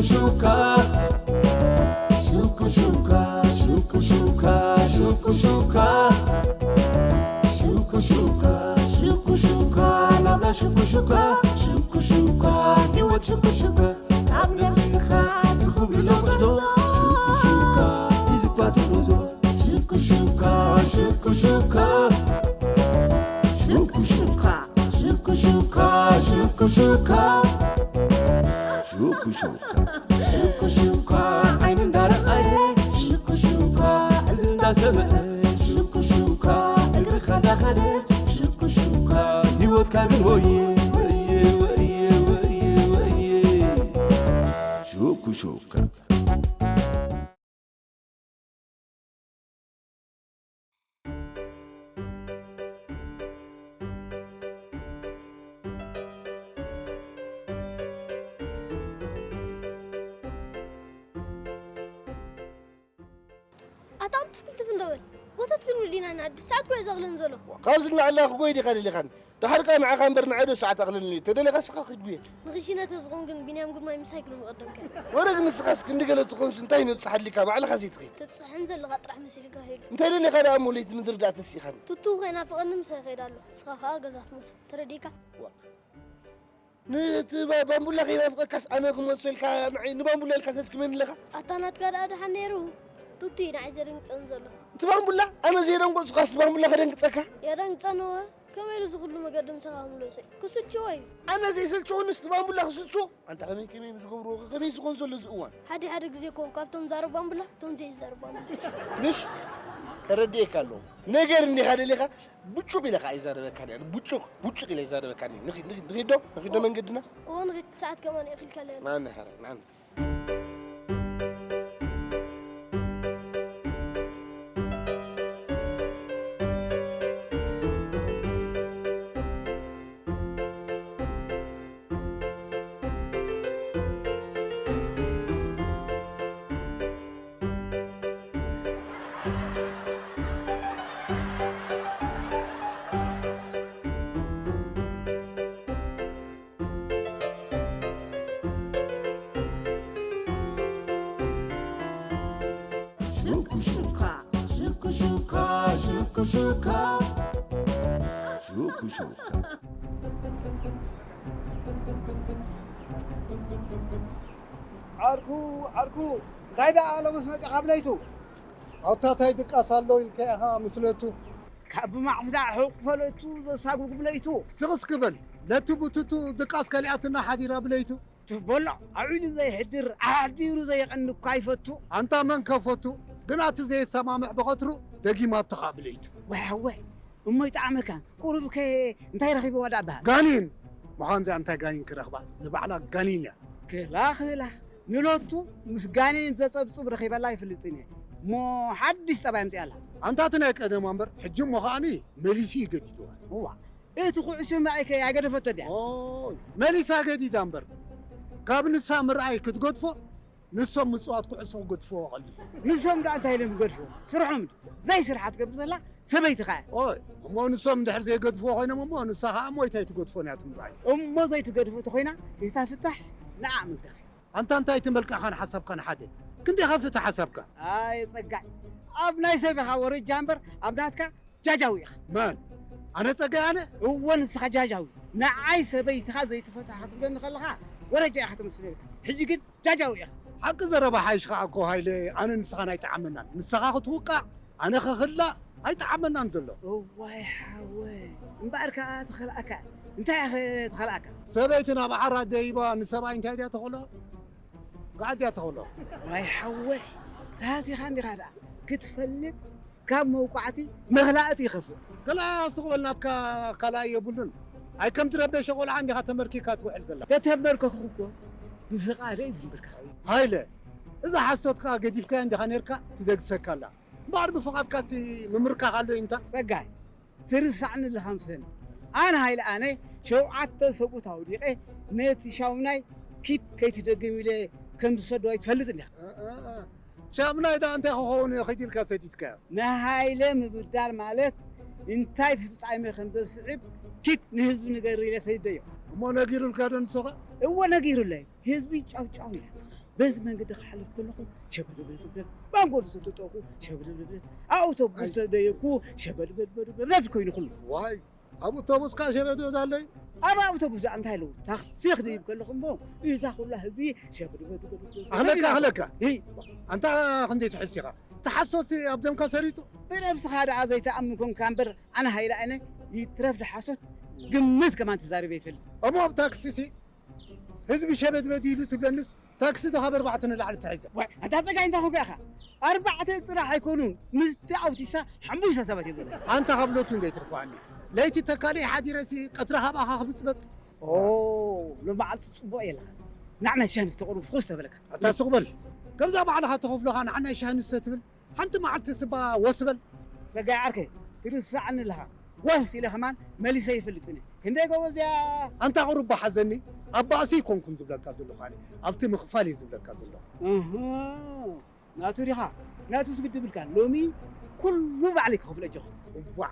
ሹካ ሹኩ ሹካ ሹኩ ሹካ ሹኩ ሹካ ሹኩ ሹካ ሹኩ ሹካ ናብራ ሹኩ ሹካ ሹኩ ሹካ ህይወት ሹኩ ሹካ ካብ ነፍስኻ ትኽብሎ ጉዕዞ ሹኩ ሹካ ሒዝኳ ትጉዞ ሹኩ ሹካ ሹኩ ሹካ ሹኩ ሹካ ሹኩ ሹካ ሹኩ ሹካ ሹኩ ሹካ ሹኩ ሹካ ዓይኒ እንዳረኣየ ሹኩ ሹካ እዚ እንዳሰምዐ ሹኩ ሹካ እግርኻ እንዳኸደ ሹኩ ሹካ ህይወትካ ግን ወየ ወየ ወየ ወየ ወየ ሹኩ ሹካ ኣታ ቅልጥፍቅልጥፍ እንዶ በል። ጎተት ክንብል ኢና ንኣዲ ሰዓት ኮ የዘቕልን ዘሎ። ካብዚ ንላዕሊ ክጎይ ዲኻ ደሊኻኒ? ድሓር ከኣ ንዓኻ እምበር ንዓይ ዶ ሰዓት ኣቕልልኒ? ተደሊኻ ንስኻ ኪድ ጉየ። ንኽሽነ ተዝኾን ግን ቢንያም ግርማይ ምሳይ ክሉ ምቐደምካ። ወረ ግን ንስኻስ ክንዲ ገለ ትኾንስ እንታይ ነብጽሓልካ ባዕልኻ ዘይትኺድ? ተብጽሕን ዘለኻ ጥራሕ መሲልካ ሄሉ። እንታይ ደሊኻ ደኣ እሞ ለይቲ ምድሪ ደኣ ተሲኻኒ? ቱቱ ከይናፍቐኒ ምሳይ ይኸይድ ኣሎ። ንስኻ ከኣ ገዛ ትመጽእ። ተረዲእካ? ዋ። ነቲ ባ-፣ ባምቡላ ከይናፍቐካስ ኣነ ክመልሶ ኢልካ ንዓይ ንባምቡላ ኢልካ ተድክመኒ ኣለኻ? ኣታ ናትካ ደኣ ደሓን ነይሩ። ቱቱ እዩ ንዓይ ዘደንግጸኒ ዘሎ። እቲ ባምቡላ? ኣነ ዘየደንገጽኩኻስ እቲ ባምቡላ ከደንግጸካ? የደንግጸኒ እወ። ከመይ ኢሉ እዚ ኩሉ መገዲ ምሳኻ ክምለሶ እዩ? ክስልችዎ እዩ። ኣነ ዘይሰልችወኒስ እቲ ባምቡላ ክስልችዎ? ኣንታ ከመይ ከመይ ዝገብርዎ ከ ከመይ ዝኾን ዘሎ እዚ እዋን? ሓደ ሓደ ግዜ እኮ ካብቶም ዛረብ ባምቡላ እቶም ዘይዛረብ ባምቡላ። ምሽ? ተረዲኤካ ኣለኹ። ነገር እንዲኻ ደሊኻ ብጩቕ ኢለ ኸዓ ይዛረበካን እየ። ብጩቕ፣ ብጩቕ ኢለ ይዛረበካን እየ። ንኺድ፣ ንኺድ፣ ንኺድ ዶ? ንኺድ ዶ መንገድና? እወ፣ ንኺድ። ሰዓት ከማን እየ ኢልካለይ። ናኒ፣ ሕራይ፣ ናኒ። ሹኩ ሹካ፣ ሹኩ ሹካ፣ ሹኩ ሹካ፣ ሹኩ ሹካ። ዓርኩ፣ ዓርኩ፣ እንታይ ደኣ ሎምስ መጺኻ ብለይቱ? ኣታ ታይ ድቃስ ኣሎ ኢልካ ኢኻ ምስ ለቱ? ካብ ማዕስዳ ሕቑፎ ለቱ ዘሳጉግ ብለይቱ። ስቕ እስኪ በል፣ ለቱ ብቱቱ ድቃስ ከሊኣትና ሓዲራ ብለይቱ። ትበሎ ኣውዒሉ ዘይሕድር፣ ኣሕዲሩ ዘየቐኒ እኳ ይፈቱ። ኣንታ መን ከፈቱ? ግና እቲ ዘየሰማምዕ ብቐትሩ ደጊማቶ ኸኣ ብለይቱ። ወይ ሓወይ፣ እሞ ይጠዓመካን። ቁሩብ ከ እንታይ ረኺብዋ ደኣ በሃል? ጋኔን! ምዃን እዚኣ እንታይ ጋኔን ክረኽባ? ንባዕላ ጋኔን እያ። ክላ ክላ፣ ንሎቱ ምስ ጋኔን ዘጸብጽብ ረኺበላ ኣይፈልጥን እየ። እሞ ሓድሽ ጠባይ ኣምጺኣላ። ኣንታ እቲ ናይ ቀደማ እምበር፣ ሕጂ እሞ ኸኣኒ መሊሱ እዩ ገዲድዋ። እዋ፣ እቲ ኩዕሶ ምርኣይ ከ ኣይገደፈቶ ድያ? ኦይ፣ መሊሳ ገዲዳ እምበር። ካብ ንሳ ምርኣይ ክትገድፎ፣ ንሶም ምጽዋት ኩዕሶ ክገድፍዎ ቀሊል። ንሶም ደኣ እንታይ ኢሎም ይገድፍዎ? ስርሖም ድዩ? ዘይስርሓ ትገብር ዘላ ሰበይትኻ እያ። ኦይ፣ እሞ ንሶም እንድሕር ዘይገድፍዎ ኮይኖም እሞ ንሳ ኸኣ እሞ እንታይ ትገድፎ እያ እቲ ምርኣይ? እሞ ዘይትገድፎ ተኾይና፣ እታ ፍታሕ ንዓ ምግዳፍ እዩ። ኣንታ እንታይ እቲ መልክዕኻን ሓሳብካን ሓደ? ክንደይ ከፍቲ ሓሳብካ? ኣየ ጸጋይ፣ ኣብ ናይ ሰብ ኢኻ ወረጃ እምበር ኣብ ናትካ ጃጃዊ ኢኻ። መን? ኣነ ጸጋይ ኣነ? እወ፣ ንስኻ ጃጃዊ። ንዓይ ሰበይትኻ ዘይትፈትሓ ክትብለኒ ከለኻ ወረጃ ኢኻ ትመስለኒ። ሕጂ ግን ጃጃዊ ኢኻ። ሓቂ ዘረባ ሓይሽ ኸኣ እኮ ሃይለ፣ ኣነ ንስኻን ኣይጠዓመናን። ንስኻ ክትውቃዕ፣ ኣነ ክኽላእ ኣይጠዓመናን ዘሎ። እዋይ ሓወይ፣ እምበኣር ከኣ ትኸልኣካ። እንታይ ኢኻ ትኸልኣካ? ሰበይቲ ናብ ዓራት ደይባ ንሰብኣይ እንታይ ድያ ተኽሎ? ጋዕ ድያ ተኽሎ? ዋይ ሓወይ፣ ተሃሲኻ እንዲኻ ደኣ ክትፈልጥ ካብ መውቃዕቲ መኽላእቲ ይኸፍእ። ከላ ስቕ በል ናትካ ካልኣይ የብሉን። ኣይ ከምዚ ረበሸ ቆልዓ እንዲኻ ተመርኪካ ትውዕል ዘላ። ተተመርከኹ እኮ ብፍቓደይ ዝምብርከኽ። ሃይለ፣ እዛ ሓሶት ከኣ ገዲፍካያ እንዲኻ ኔርካ ትደግሰካ ኣላ። እምበኣር ብፍቓድካሲ ምምርካኽ ኣሎ እዩ እንታ። ጸጋይ፣ ትርስዓኒ ኣለኻ ምሰኒ። ኣነ ሃይለ ኣነ ሸውዓተ ሰብኡት ኣውዲቐ ነቲ ሻሙናይ ኪድ ከይትደግም ኢለ ከም ዝሰዶ ኣይትፈልጥን ኢኻ። እ፣ እ፣ እ። ሻሙናይ ደኣ እንታይ ክኸውን እዩ ኺድ ኢልካ ሰዲድካዮ? ንሃይለ ምብዳል ማለት እንታይ ፍጻሜ ከም ዘስዕብ ኪድ ንህዝቢ ንገር ኢለ ሰዲደዮ። እሞ ነጊሩልካ ዶ ንሱ ኸ? እወ ነጊሩለይ። ህዝቢ ጫውጫው ኢለ። በዚ መንገዲ ክሓልፍ ከለኹ ሸበድበድበድ፣ ማንጎ ዝተጠጠኹ ሸበድበድበድ፣ ኣውቶቡስ ተደየብኩ ሸበድበድበድ ኮይኑ ኩሉ። ዋይ፣ ኣብ ኣውቶቡስካ ሸበድበድ ኣለዩ? ኣብ ኣውቶቡስ ደኣ እንታይ ኣለዉ? ታክሲ ክድይብ ከለኹ እሞ እዛ ኩላ ህዝቢ ሸበድበድበድ ኣህለካ፣ ኣህለካ። ኣንታ ክንደይ ትሕስ ኢኻ? ተሓሶሲ ኣብ ደምካ ሰሪጹ። ብነብስኻ ደኣ ዘይተኣምን ኮንካ እምበር ኣነ ሃይለ ኣነ ይትረፍ ድሓሶት ግምት ከማን ተዛሪበ ይፈልጥ። እሞ ኣብ ታክሲሲ ህዝቢ ሸበድበድ ኢሉ ትብለንስ ታክሲ ዶ ካብ ኣርባዕተ ንላዕሊ ትሕዘ? ዋይ፣ ኣንታ ጸጋይ እንታይ ኮንካ ኢኻ? ኣርባዕተ ጥራሕ ኣይኮኑን፣ ምስቲ ኣውቲሳ ሓሙሽተ ሰባት እዮም ዘለዉ። ኣንታ ካብ ሎቱ እንደ ይትርፈኣኒ። ለይቲ ተካሊ ሓዲረሲ ቀትሪ ሃብኣኻ ክብጽበጽ። ኦ፣ ሎመዓልቲ ጽቡቕ የለኻ። ንዓና ሻሂ ንስተ ቁሩብ ፍኹስ ተበለካ። ኣታ ስቕ በል። ከምዛ ባዕልኻ ተኸፍሎኻ ንዓና ሻሂ ንስተ ትብል። ሓንቲ መዓልቲ ስባ ወስ በል። ጸጋይ ዓርከይ፣ ትርስዓኒ ኣለኻ። ወስ ኢለ ከማን መሊሰ ይፈልጥን እየ። ክንደይ ጎበዝ እያ። ኣንታ ቁሩብ ሓዘኒ፣ ኣብ ባእሲ ኣይኮንኩን ዝብለካ ዘለኹ ኣነ። ኣብቲ ምኽፋል እየ ዝብለካ ዘለኹ። እህ፣ ናቱ ዲኻ? ናቱስ ግድብ ኢልካ። ሎሚ ኩሉ ባዕለይ ክኸፍሎ እጀኹ። እዋእ፣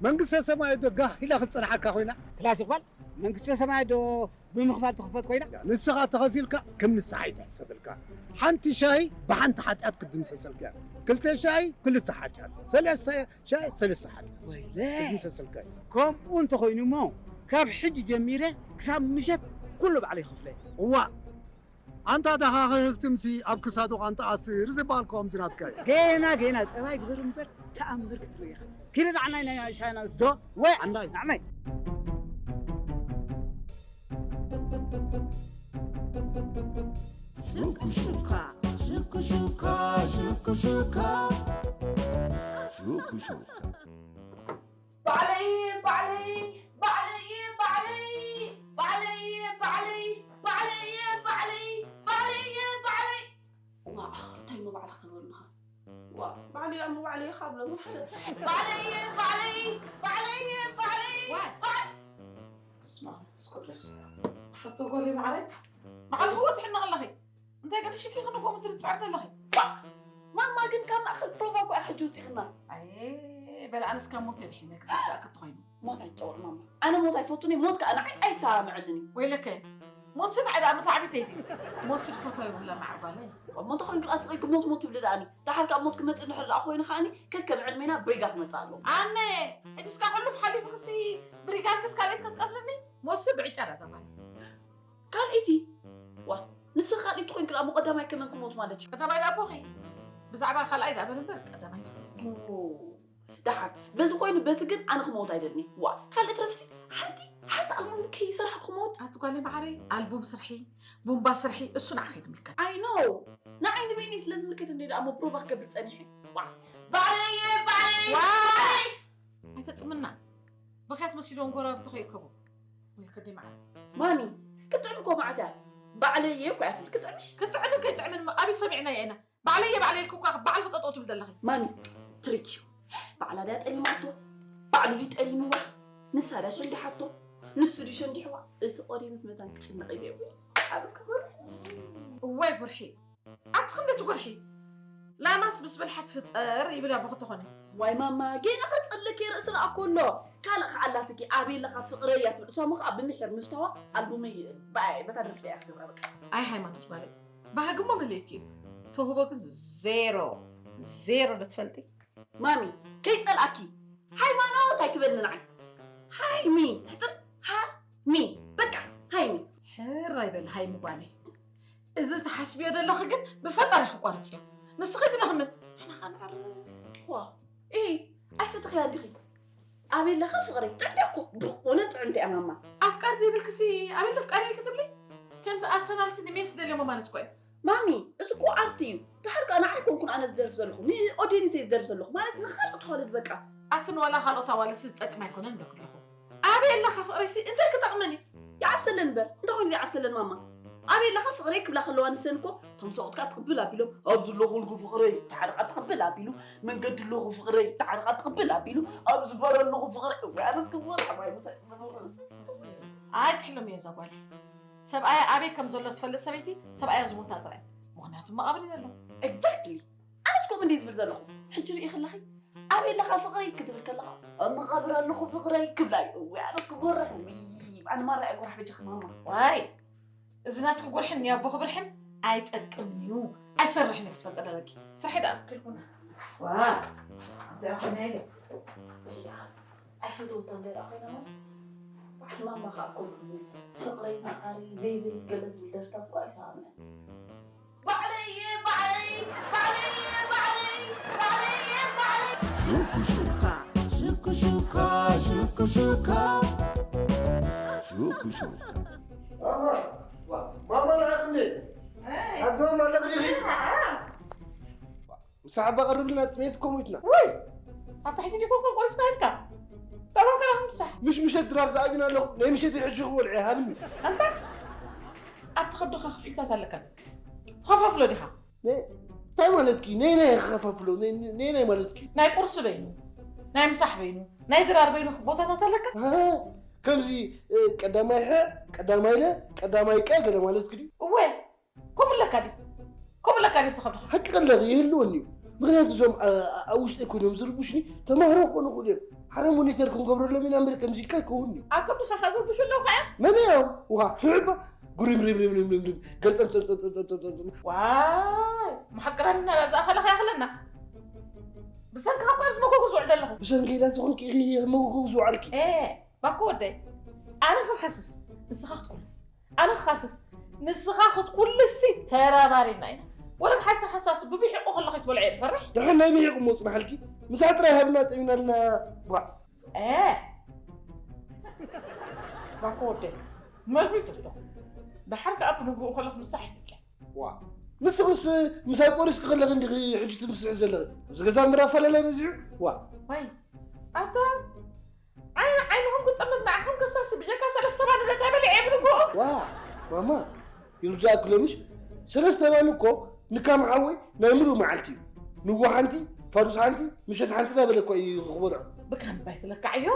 መንግስተ ሰማይ ዶ ጋህ ኢላ ክትጸንሓካ ኮይና? ክላስ ይቕባል። መንግስተ ሰማይ ዶ ብምኽፋል ትኽፈት ኮይና? ንስኻ ተኸፊልካ ከም ንስሓ እዩ ዝሕሰበልካ። ሓንቲ ሻሂ ብሓንቲ ሓጢኣት ክትድምሰሰልካ እያ። ክልተ ሻሂ ክልተ ሓጢኣት። ሰለስተ ሻሂ ሰለስተ ሓጢኣት ወይለ። ክትድምሰሰልካ እዩ። ከምኡ እንተኾይኑ እሞ ካብ ሕጂ ጀሚረ ክሳብ ምሸት ኩሉ ባዕለይ ይኸፍሎ እየ። እዋእ፣ ኣንታ ደኻ ክህፍትምሲ ኣብ ክሳዱ ቃንጣ ኣስር ዝበሃል ከምዚ ናትካ እዩ። ገና ገና ጠባይ ግበር እምበር ተኣምር ክትርኢ ኢኻ። ኪድ ንዓናይ ናይ ሻሂና ንስተ። ዶ? ወይ ዓናይ። ንዓናይ። ሹኩሹካ፣ ሹኩሹካ፣ ሹኩሹካ፣ ሹኩሹካ። ባዕለይ፣ ባዕለይ፣ ባዕለይ፣ ባዕለይ፣ ባዕለይ፣ ባዕለይ፣ ባዕለይ፣ ባዕለይ፣ ባዕለይ፣ ባዕለይ። ዋ፣ እንታይ እሞ ባዕልኻ ትብለኒ ኢኻ? ዋ፣ ባዕለይ እሞ ባዕለይ ኢኻ ብሎ ምን ሓደ። ባዕለይ፣ ባዕለይ፣ ባዕለይ፣ ባዕለይ፣ ዋ። ባዕ-፣ ስማ፣ እስኮለስ። ፈቶ ጎሊ ማዕረይ። ባዕልኻ ወጥሕና ኣለኺ። እንታይ ገዲሽኪ ክንጎ ምድሪ ትጻዕሪ ዘለኺ? ባ! ማማ ግን ካብ ማእከል ፕሮቫ እኮ ሕጂ ውጺኽና። ኣየ፣ በል ኣነስ ካብ ሞት የድሒነኪ፣ ተዳኣ ክትኾይኑ። ሞት ኣይትጸውዕ ማማ። ኣነ ሞት ኣይፈቱን እየ፣ ሞት ከኣ ንዓይ ኣይሰማምዐንን እዩ። ወይለከ፣ ሞትሲ ንዓይ ደኣ መታዕቢተይ ድዩ? ሞትሲ ዝፈትዋ የብላን ዓርባለይ። እሞ እንተኾይኑ ግን ኣስቒልኪ ሞት ሞት ትብሊ ደኣኒ። ደሓር ካብ ሞት ክመጽእ እንድሕር ደኣ ኮይኑ ከኣኒ ከከም ዕድሜና ብሪጋ ክመጽእ ኣለዎ። ኣነ፣ ሕጂ እስካ ሕሉፍ ሓሊፉ ክሲ ብሪጋ ኢልክስ ካልኣይቲ ክትቀትልኒ? ሞትሲ ብዕጫ ደኣ እዛ ጓል። ካልኣይቲ? ዋ፣ ንስኺ ካልኣይቲ ኮይንኪ ደኣ እሞ ቀዳማይ ከመን ክሞት ማለት እዩ? ቀዳማይ ደኣ ኣቦኺ። ብዛዕባ ካልኣይ ደኣ በል እምበር ቀዳማይ ዝፍለጥ። ኦ፣ ደሓን። በዚ ኮይኑ በቲ ግን ኣነ ክመውት ኣይደልን እየ። ዋ፣ ካልእ ትረፍሲ ሓንቲ፣ ሓንቲ ኣልቡም ከይሰራሕኩ ክመውት? ኣቲ ጓለይ መዓረይ፣ ኣልቡም ስርሒ፣ ቡምባ ስርሒ፣ እሱ ንዓኺ ዝምልከት። I know። ንዓይ ንበይነይ ስለ ዝምልከት እንደ ደኣ እሞ ፕሮቫ ክገብር ጸኒሐ። ዋ፣ ባዕለየ፣ ባዕለየ፣ ዋ! ባዕለየ! ኣይተጽምና። ብኽያት መሲልዎም ጎረባብቲ ከይእከቡ። ወይልከ ደይ መዓር። ማሚ፣ ክትጥዕም እኮ መዓት እያ። ባዕለየ እኮ እያ ትብል። ክትጥዕምሽ? ክትጥዕምን ከይጥዕምን እሞ ኣበይ ሰሚዕናዮ ኢና? ባዕለየ፣ ባዕለየ ኢልኪ እኮ ባዕልኺ ጠጠው ትብል ዘለኺ። ማሚ፣ ትርኪ እዩ። ባዕላ ድያ ጠሊማቶ? ባዕሉ ድዩ ጠሊምዋ? ንሳ ድያ ሸንዲሓቶ? ንሱ ድዩ ሸንዲሕዋ? እቲ ኦዲየንስ መታን ክጭነቕ ኢለ እየ። ኣበስ ክጎርሕ። እዋይ ጉርሒ። ኣቲ ክንደይ ትጉርሒ? ላማስ ምስ ብልሓ ትፍጠር ይብል ኣቦኺ ተኾነ። ዋይ ማማ፣ ጌና ኸጸለኪ ርእሲ ደኣ እኮ ኣሎ። ካልእ ኸኣ ኣላትኪ፣ ኣበይ ኣለኻ ፍቕረይ እያ ትብል። እሷ እሞ ኸኣ ብምሒር ምፍታዋ ኣልቡመይ ብ-፣ በታ ደርፊ እያ ክትገብራ በቃ። ኣይ ሃይማኖት ጓለይ፣ ባህጊ እሞ መሊእኪ እዩ። ተውህቦ ግን ዜሮ፣ ዜሮ ዶ ትፈልጢ? ማሚ፣ ከይጸልኣኪ፣ ሃይማኖት ኣይትበልኒ ንዓይ። ሃይሚ፣ ሕጽር፣ ሃ-ሚ፣ በቃ፣ ሃይሚ። ሕራይ በል ሃይሚ ጓለይ። እዚ ትሓስብዮ ዘለኺ ግን ብፈጣሪ ክቋርጽዮ። ንስኺ ትደኽምን፣ ንሕና ኸ ንዕርፍ። ዋ፣ ኤ፣ ኣይፈተኽያ እንዲኺ። ኣበይ ኣለኻ ፍቕረይ? ጥዕምቲ እኮ። ብእውነት ጥዕምቲ እያ ማማ። ኣፍቃሪ ዘይብልክሲ ኣበይ ኣሎ ኣፍቃሪ ክትብሊ? ከምዚ ኣርሰናልሲ ንሜሲ ደልዮሞ ማለት እኮ እዩ። ማሚ፣ እዚ እኮ ኣርቲ እዩ። ደሓር ከኣ ንዓይ ኮንኩን ኣነ ዝደርፍ ዘለኹ። ንኦዲየንስ እየ ዝደርፍ ዘለኹ። ማለት ንኻልኦት ኣዋልድ በቃ። ኣትን ዋላ ካልኦት ኣዋልድሲ ዝጠቅም ኣይኮነን እብለኪ ኣለኹ። ኣበይ ኣለኻ ፍቕረይሲ እንታይ ክጠቕመኒ? ይዓብሰለን እምበር። እንታይ ኮይኑ ዘይዓብሰለን ማማ? ኣበይ ኣለኻ ፍቕረይ ክብላ ከለዋ ንሰን እኮ እቶም ሰብኡት ከኣ ትቕብል ኣቢሎም፣ ኣብዚ ኣለኹልኩ ፍቕረይ፣ እቲ ሓደ ከኣ ትቕብል ኣቢሉ፣ መንገዲ ኣለኹ ፍቕረይ፣ እቲ ሓደ ከኣ ትቕብል ኣቢሉ፣ ኣብዚ በረ ኣለኹ ፍቕረይ። ወይ ኣነስ ክወጣ ማይ ምሰ-፣ ኣይትሕለምዮ እዛ ጓል። ሰብኣያ ኣበይ ከም ዘሎ ትፈልጥ ሰበይቲ ሰብኣያ ኣብዚ ቦታ ጥራይ። ምኽንያቱ መቓብር እዩ ዘሎ። ኤግዛክትሊ። ኣነስ ከምኡ እንድየ ዝብል ዘለኹ። ሕጂ ርኢ ከለኺ፣ ኣበይ ኣለኻ ፍቕረይ ክትብል ከለኻ፣ ኣብ መቓብር ኣለኹ ፍቕረይ ክብላ እዩ። እዋይ፣ ኣነስ ክጎርሕ። ውይ፣ ኣነ ማራ እየ ጎራሕ በጃኺ ማማ። ዋይ፣ እዚ ናትኪ ጎርሕን ናይ ኣቦኺ ብርሕን ኣይጠቅምን እዩ፣ ኣይሰርሕን እዩ ክትፈልጢ ኣለኪ። ስርሒ ደኣ ክልኩና። ዋ፣ እንታይ ኾነ ኢለ? ኣይፈተወታን ገለ ኮይና ማለት? ባዕሊ ማማ ኸኣ እኮ እዚ ፍቕረይ መዓረይ ቤበይ ገለ ዝብል ደርፍታት እኮ ኣይሰማዕን። ባዕለይ እየ፣ ባዕለይ፣ ባዕለይ እየ፣ ባዕለይ፣ ባዕለይ እየ፣ ባዕለይ። ሹኩ ሹካ፣ ሹኩ ሹካ፣ ሹኩ ሹካ፣ ሹኩ ሹካ። ማማ፣ ማማ ንዓኺ እንዴ? ኣይ። ኣቲ ማማ ኣለኺ ዲኺ? ኣይ፣ ኣዓ። ምስ ሓባ ቀርብልና ጥሜት እኮ ሞይትና። ውይ! ኣብ ታሕቲ ዲኮ እኮ ቆሪስካ ሄድካ? ደኣ ከለኻ ምሳሕ። ምሽ ምሸት ድራር ዝኣቢና ኣለኹ። ናይ ምሸት ሕጂ ክወልዕ እየ፣ ሃብኒ። ኣንታ ኣብቲ ከብድኻ ክፍሊታት ኣለካ። ትኸፋፍሎ ዲኻ? ነ-፣ እንታይ ማለትኪ? ነይ ናይ ክኸፋፍሎ፣ ነይ፣ ነይ ናይ ማለትኪ? ናይ ቁርሲ በይኑ፣ ናይ ምሳሕ በይኑ፣ ናይ ድራር በይኑ ቦታታት ኣለካ? ኣሃ፣ ከምዚ፣ እ፣ ቀዳማይ ሐ፣ ቀዳማይ ለ፣ ቀዳማይ ቀ ገለ ማለትኪ ድዩ? እወ፣ ከምኡ ኣለካ ድዩ? ከምኡ ኣለካ ድዩ ተኸብድኻ? ሓቂ ከለኺ ይህልወኒ እዩ። ምኽንያቱ እዞም፣ ኣ-፣ ኣ-፣ ኣብ ውሽጠይ ኮይኖም ዝርብሹኒ ተማሃሮ ክኾኑ ይኽእሉ እዮም። ሓደ ሞኒተር ክንገብረሎም ኢና እምበር ከምዚ ኢልካ ኣይከውንን እዩ። ኣብ ከብድኻ ከ ዝርብሹ ኣለዉ ኸኣ እዮም? መን እዮም? ውሃ፣ ሽዑባ፣ ጉሪም ሪም ሪም ሪም ሪም ሪም፣ ገልጠም ጠም ጠም ጠም ጠም ጠም ጠም። ዋይ፣ መሓቅራንና ዝኣኸለኻ ይኣኽለና። ብሰንክኻ እኮ እዮም ዝመጎጉ ዝውዕል ዘለኹ። ብሰንኪ ኢላ ዝኾንኪ ኢኺ መጎጉ ዝውዓልኪ። ኤ፣ ባኮ ወደይ፣ ኣነ ክኸስስ፣ ንስኻ ክትኩልስ። ኣነ ክኸስስ፣ ንስኻ ክትኩልሲ ተራባሪብና ኢና። ወለድ ሓንሳ ሓንሳስ ብብሒቑ ከለኺ ትበልዖ እየ ዝፈርሕ። ደሓን ናይ ብሒቑ እሞ ጽናሓልኪ። ምሳሕ ጥራይ ሃብና ጸሚናልና። ቧዕ። ኤ። ባኮ ወደይ፣ መግቢ ትፍቶ። ደሓር ከኣ ብንግኡ ከለኽ ምሳሕ ይፍጨ። ዋ። ንስኽስ ምሳይ ቆሪስኪ ከለኺ እንዲኺ ሕጂ ትምስሒ ዘለኺ። ኣብዚ ገዛ እምበር ኣፈላላይ በዚሑ። ዋ። ዋይ። ኣታ ዓይኒ ዓይንኹም ክጥምት ንዓኹም ከሳሲ ብጀካ ሰለስተ ባኒ እንታይ በሊዐ እየ ብንግኡ? ዋ፣ ማማ፣ ይርዳእኪ ሎሚስ ሰለስተ ባኒ እኮ ንካም ሓወይ ናይ ምሉእ መዓልቲ እዩ። ንግሆ ሓንቲ፣ ፋዱስ ሓንቲ፣ ምሸት ሓንቲ እናበለ እኮ እዩ ክበልዖ። ብካም ባይ ትለካዕዮ?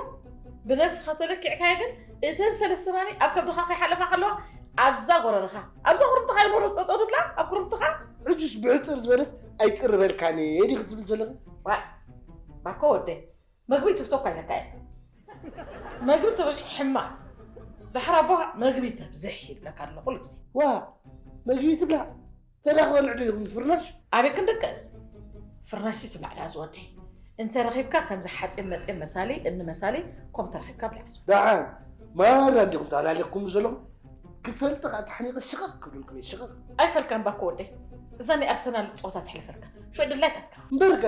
ብነብስኻ ተለኪዕካዮ ግን እተን ሰለስተ ባኒ ኣብ ከብድኻ ከይሓለፋ ከለዋ ኣብዛ ጎረርኻ፣ ኣብዛ ኩርምትኻ ይኖረ ጠጠው ዝብላ ኣብ ኩርምትኻ። ሕጅስ ብሕጽር ዝበለስ ኣይቅርበልካን እየ ዲኺ ትብል ዘለኺ? ዋእ፣ ባኮ ወደይ፣ መግቢ ትፍቶ እኳ ኢለካ እየ። መግቢ ተበዚሑ ሕማቕ። ድሕሪ ኣቦኻ መግቢ ተብዝሕ ይብለካ ኣሎ ኩሉ ግዜ። ዋ፣ መግቢ ትብላዕ? ተዳ ክበልዕ ዶ ይኹን ፍርናሽ? ኣበይ ክንድቅስ? ፍርናሽሲ ትብላዕ ድኣ ዝወደይ። እንተ ረኺብካ ከምዚ ሓጺን መጺን መሳሊ፣ እምኒ መሳሊ፣ ኮም ተረኺብካ ብላዕ። ደሓን፣ ማራ እንዲኹም ተላሊኽኩም ዘለኹም። ክትፈልጥ ኸኣ ተሓኒቐ ሽቐቕ ክብልልኩም እየ፣ ሽቐቕ። ኣይፈልካን ባኮ ወደይ። እዛ ናይ ኣርሰናል ጸወታ ትሕልፈልካ። ሽዑ ድላይካትካ። እምበርከ፣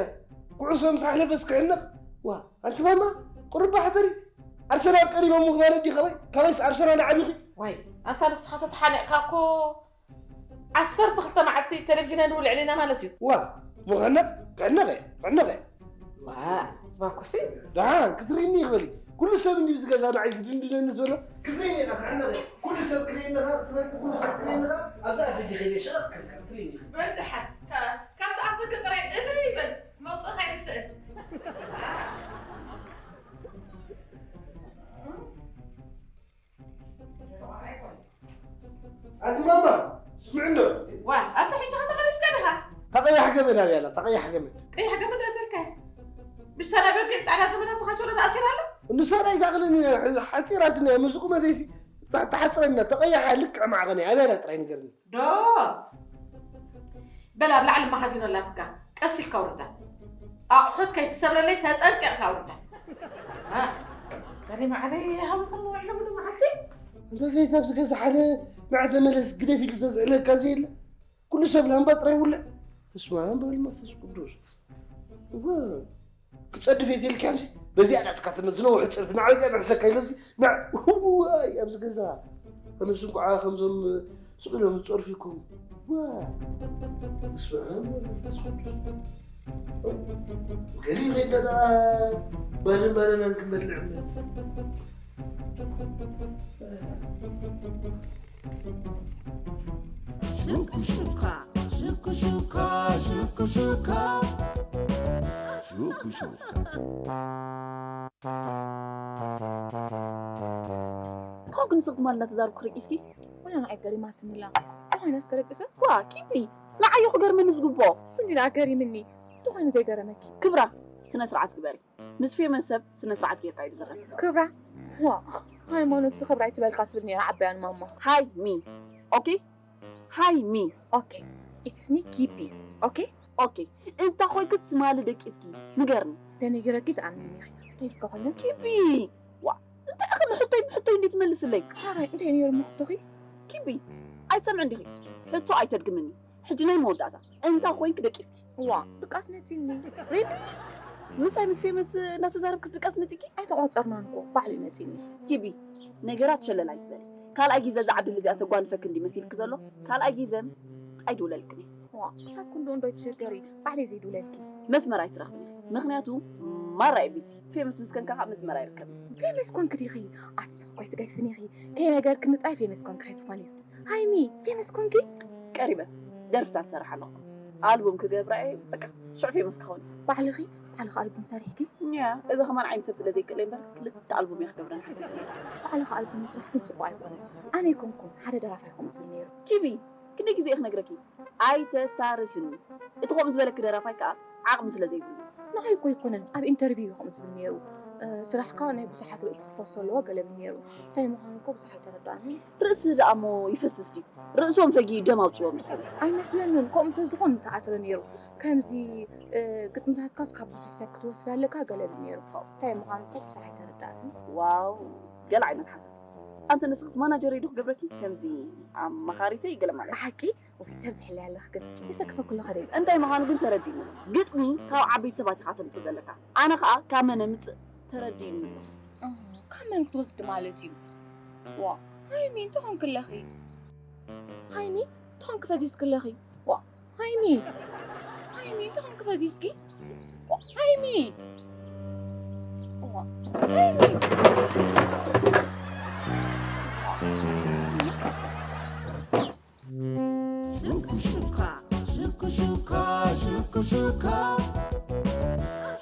ኩዕሶ ምስ ኣሕለፈስ ክሕነቕ? ዋ፣ ኣንቲ ማማ፣ ቁሩብ ባሕተሪ። ኣርሰናል ቀሪቦም ምኽባር እንዲ ካባይ፣ ካባይስ ኣርሰናል ዓቢኺ። ዋይ፣ ኣንታ ንስኻ ተተሓኒቕካ እኮ ዓሰርተ ክልተ መዓልቲ ቴሌቪዥን ኣይንውልዕን ኢና ማለት እዩ። ዋ፣ ምኽሕነቕ፣ ክሕነቕ እየ፣ ክሕነቕ እየ። ዋ፣ ዝባኮሲ። ደሓን፣ ክትርእይኒ ይኽበሊ። ኩሉ ሰብ እንዲ ብዝገዛ ንዓይ ዝድንድነኒ ዘሎ። ክትርእይኒ ኢኻ፣ ክሕነቕ እየ። ኩሉ ሰብ ክርእየኒ ኸኣ፣ ክትፈልጢ ኩሉ ሰብ ክርእየኒ ኸኣ፣ ኣብዛ ኣፍ ደገ ከይደ ሸቐጥ ከልካ፣ ክትርእይኒ ኢኻ። በል ደሓን፣ ካ-፣ ካብቲ ኣፍ ደገ ጥራይ እልል ይበል፣ መውጽእኻ ይንስእን። ኣቲ ማማ፣ ስምዒ እንዶ። ዋ፣ ኣታ ሕጂ ኸ ተመሊስካ ዲኻ? እታ ቀያሕ ገመድ ኣበይ ኣላ? እታ ቀያሕ ገመድ። ቀያሕ ገመድ ኣተልካ። ምስታ ናይ በጊዕ ጻዕዳ ገመድ ኣብቲ ካንቸሎ ተኣሲራ ኣላ? ንሳ ናይ ዛቕልኒ ሓጺራትኒ እያ፣ ምስ ቁመተይሲ ታ-፣ ትሓጽረኒ እያ። እታ ቀያሕ ልክዕ ማዕቐነይ ኣበይ ኣላ ጥራይ ንገርኒ። ዶ? በል ኣብ ላዕሊ መኻዚኖ ኣላትካ፣ ቀስ ኢልካ ኣውርዳ። ኣቑሑት ከይትሰብረለይ ተጠንቂቕካ ኣውርዳ። ኣ፣ በሊ ማዕረይ ሃብኹም ውዕሎ ሙሉ መዓልቲ። እንተ ዘይት ኣብዚ ገዛ ሓደ ንዓ ተመለስ ግደፍ ኢሉ ዘዝሕለካ ዘየለ። ኩሉ ሰብ ላምባ ጥራይ ይውልዕ። በስመ ኣብ ወወልድ ወመንፈስ ቅዱስ። እወ። ክጸድፍ እየ ኢልካ እምሲ፣ በዚኣ ናትካ ትመ-፣ ዝነውሐ ጸድፊ፣ ንዓ እዚኣ ንሕሰካ ኢለ እምሲ፣ ንዓ፣ ዋይ፣ ኣብዚ ገዛ። ኣነስ እንቋዕ ከምዞም ስቕ ኢሎም ዝጸርፉ ይኮኑ። ዋይ። በስመ ኣብ ወወልድ ወመንፈስ ቅዱስ። ገሊኡ ከይድና ደኣ ባንን ባናናን ክንበልዕ እምበር። ሹኩሹካ፣ ሹኩሹካ፣ ሹኩሹካ፣ ሹኩሹካ። እንታይ ግን ንስኺ ትማል እናተዛረብኩ ርቂስኪ? ወላ ንዓይ ገሪማትኒ ኣላ። እንታይ ኮይና እስከ ደቂሰ? ዋ፣ ኪቢ፣ ንዓይ እዩ ክገርመኒ ዝግብኦ። እሱ እንዲ ደኣ ገሪምኒ። እንታይ ኮይኑ ዘይገረመኪ? ክብራ፣ ስነ ስርዓት ግበሪ። ምስ ፌመን ሰብ ስነ ስርዓት ጌርካ እዩ ዝዝረብ። ክብራ? ዋ፣ ሃይማኖትሲ ክብራ ኣይትበልካ ትብል ነይራ ዓባያን ማማ። ሃይ ሚ። ኦኬ? ሃይሚ። Okay, it's me, Kipi. Okay? Okay, እንታ ኮይንኪ ትማሊ ደቂስኪ ንገርኒ። ተነጊረኪ ትኣምኒ ኢኺ። እንታይ እስከ ኮይኑ? ኪቢ፣ ዋ፣ እንታይ ኢኺ ንሕቶይ ብሕቶይ እንዴት ትመልስለይ? ሓራይ እንታይ ነይሩ ምሕቶኺ? ኪቢ፣ ኣይትሰምዕን ዲኺ? ሕቶ ኣይተድግምኒ። ሕጂ ናይ መወዳእታ፣ እንታ ኮይንኪ ደቂስኪ? ዋ፣ ድቃስ መፂኒ። ሪሊ? ምሳይ ምስ ፌመስ እናተዛረብክስ ድቃስ መፂኪ? ኣይተቋፀርናን እኮ፣ ባዕሉ መፂኒ። ኪቢ፣ ነገራት ሸለል ኣይትበሊ። ካልኣይ ግዜ እዛ ዓዲ እዚኣ ተጓንፈኪ እንዲ መሲልኪ ዘሎ። ካልኣይ ግዜ ኣይድውለልክን እየ። ዋ፣ ክሳብ ክንዶ እንዶ ኣይትሸገሪ፣ ባዕለይ ዘይድውለልኪ። መስመር ኣይትረኽብን ኢኺ። ምኽንያቱ ማራ እየ ቢዚ። ፌመስ ምስ ከንካ ከዓ መስመር ኣይርከብን። ፌመስ ኮንኪ ዲኺ? ኣትስኽ እኮ ኣይትገድፍን ኢኺ። ከይነገርክኒ ጥራይ ፌመስ ኮንኪ ከይትኾኒ። ሃይሚ፣ ፌመስ ኮንኪ? ቀሪበ ደርፍታት ሰራሕ ኣለኹ። ኣልቡም ክገብራ እየ። በቃ ሽዑ ፌመስ ክኸውን። ባዕልኺ ባዕልኺ ኣልቡም ሰሪሕኪ? ያ፣ እዚ ከማን ዓይኒ ሰብ ስለ ዘይክእለ እምበር ክልተ ኣልቡም እየ ክገብረን ሓሲበ። ባዕልኺ ኣልቡም ምስራሕ ግን ፅቡቅ ኣይኮነን። ኣነ ኣይኮንኩን ሓደ ደራፋይ ከምኡ ዝብል ነይሩ። ኪቢ፣ ክንደይ ግዜ እየ ክነግረኪ? ኣይተታርፍኒ። እቲ ከምኡ ዝበለኪ ደራፋይ ከዓ ዓቕሚ ስለ ዘይብሉ። ንዓይ እኮ ኣይኮነን ኣብ ኢንተርቪው እዩ ከምኡ ዝብል ነይሩ። እ፣ ስራሕካ ናይ ብዙሓት ርእሲ ክፈሶ ኣለዎ ገለ ብል ነይሩ። እንታይ ምዃኑ እኮ ብዙሕ ኣይተረዳእኒ። ርእሲ ደኣ እሞ ይፈስስ ድዩ? ርእሶም ፈጊኡ ደም ኣውፅዎም ዝኸውን። ኣይመስለንን። ከምኡ እንተዝኾን ምተኣስረ ነይሩ። ከምዚ እ፣ ግጥምታትካስ ካብ ብዙሕ ሰብ ክትወስድ ኣለካ ገለ ብል ነይሩ። እንታይ ምዃኑ እኮ ብዙሕ ኣይተረዳእንን። ዋው፣ ገለ ዓይነት ሓሳብ። ኣንተ ንስኽስ ማናጀረይ ዶ ክገብረኪ? ከምዚ ኣማኻሪተይ ገለ ማለት። ብሓቂ ውይ ተብዝሕለይ ኣለኽ ግን የሰክፈኩ ኣለኻ ደይ እንታይ ምዃኑ ግን ተረዲእኒ። ግጥሚ ካብ ዓበይቲ ሰባት ኢኻ ተምፅእ ዘለካ። ኣነ ኸዓ ካብ መን ኣምፅእ ተረዲእኒ። እ፣ ካብ መን ክትወስድ ማለት እዩ? ዋ ሃይሚ እንታይ ኾንክ ኣለኺ? ሃይሚ እንታይ ኾንክ ፈዚዝክ ኣለኺ? ዋ ሃይሚ ሃይሚ እንታይ ኾንክ ፈዚዝኪ? ዋ ሃይሚ ዋ ሃይሚ ሹኩሹካ ሹኩሹካ ሹኩሹካ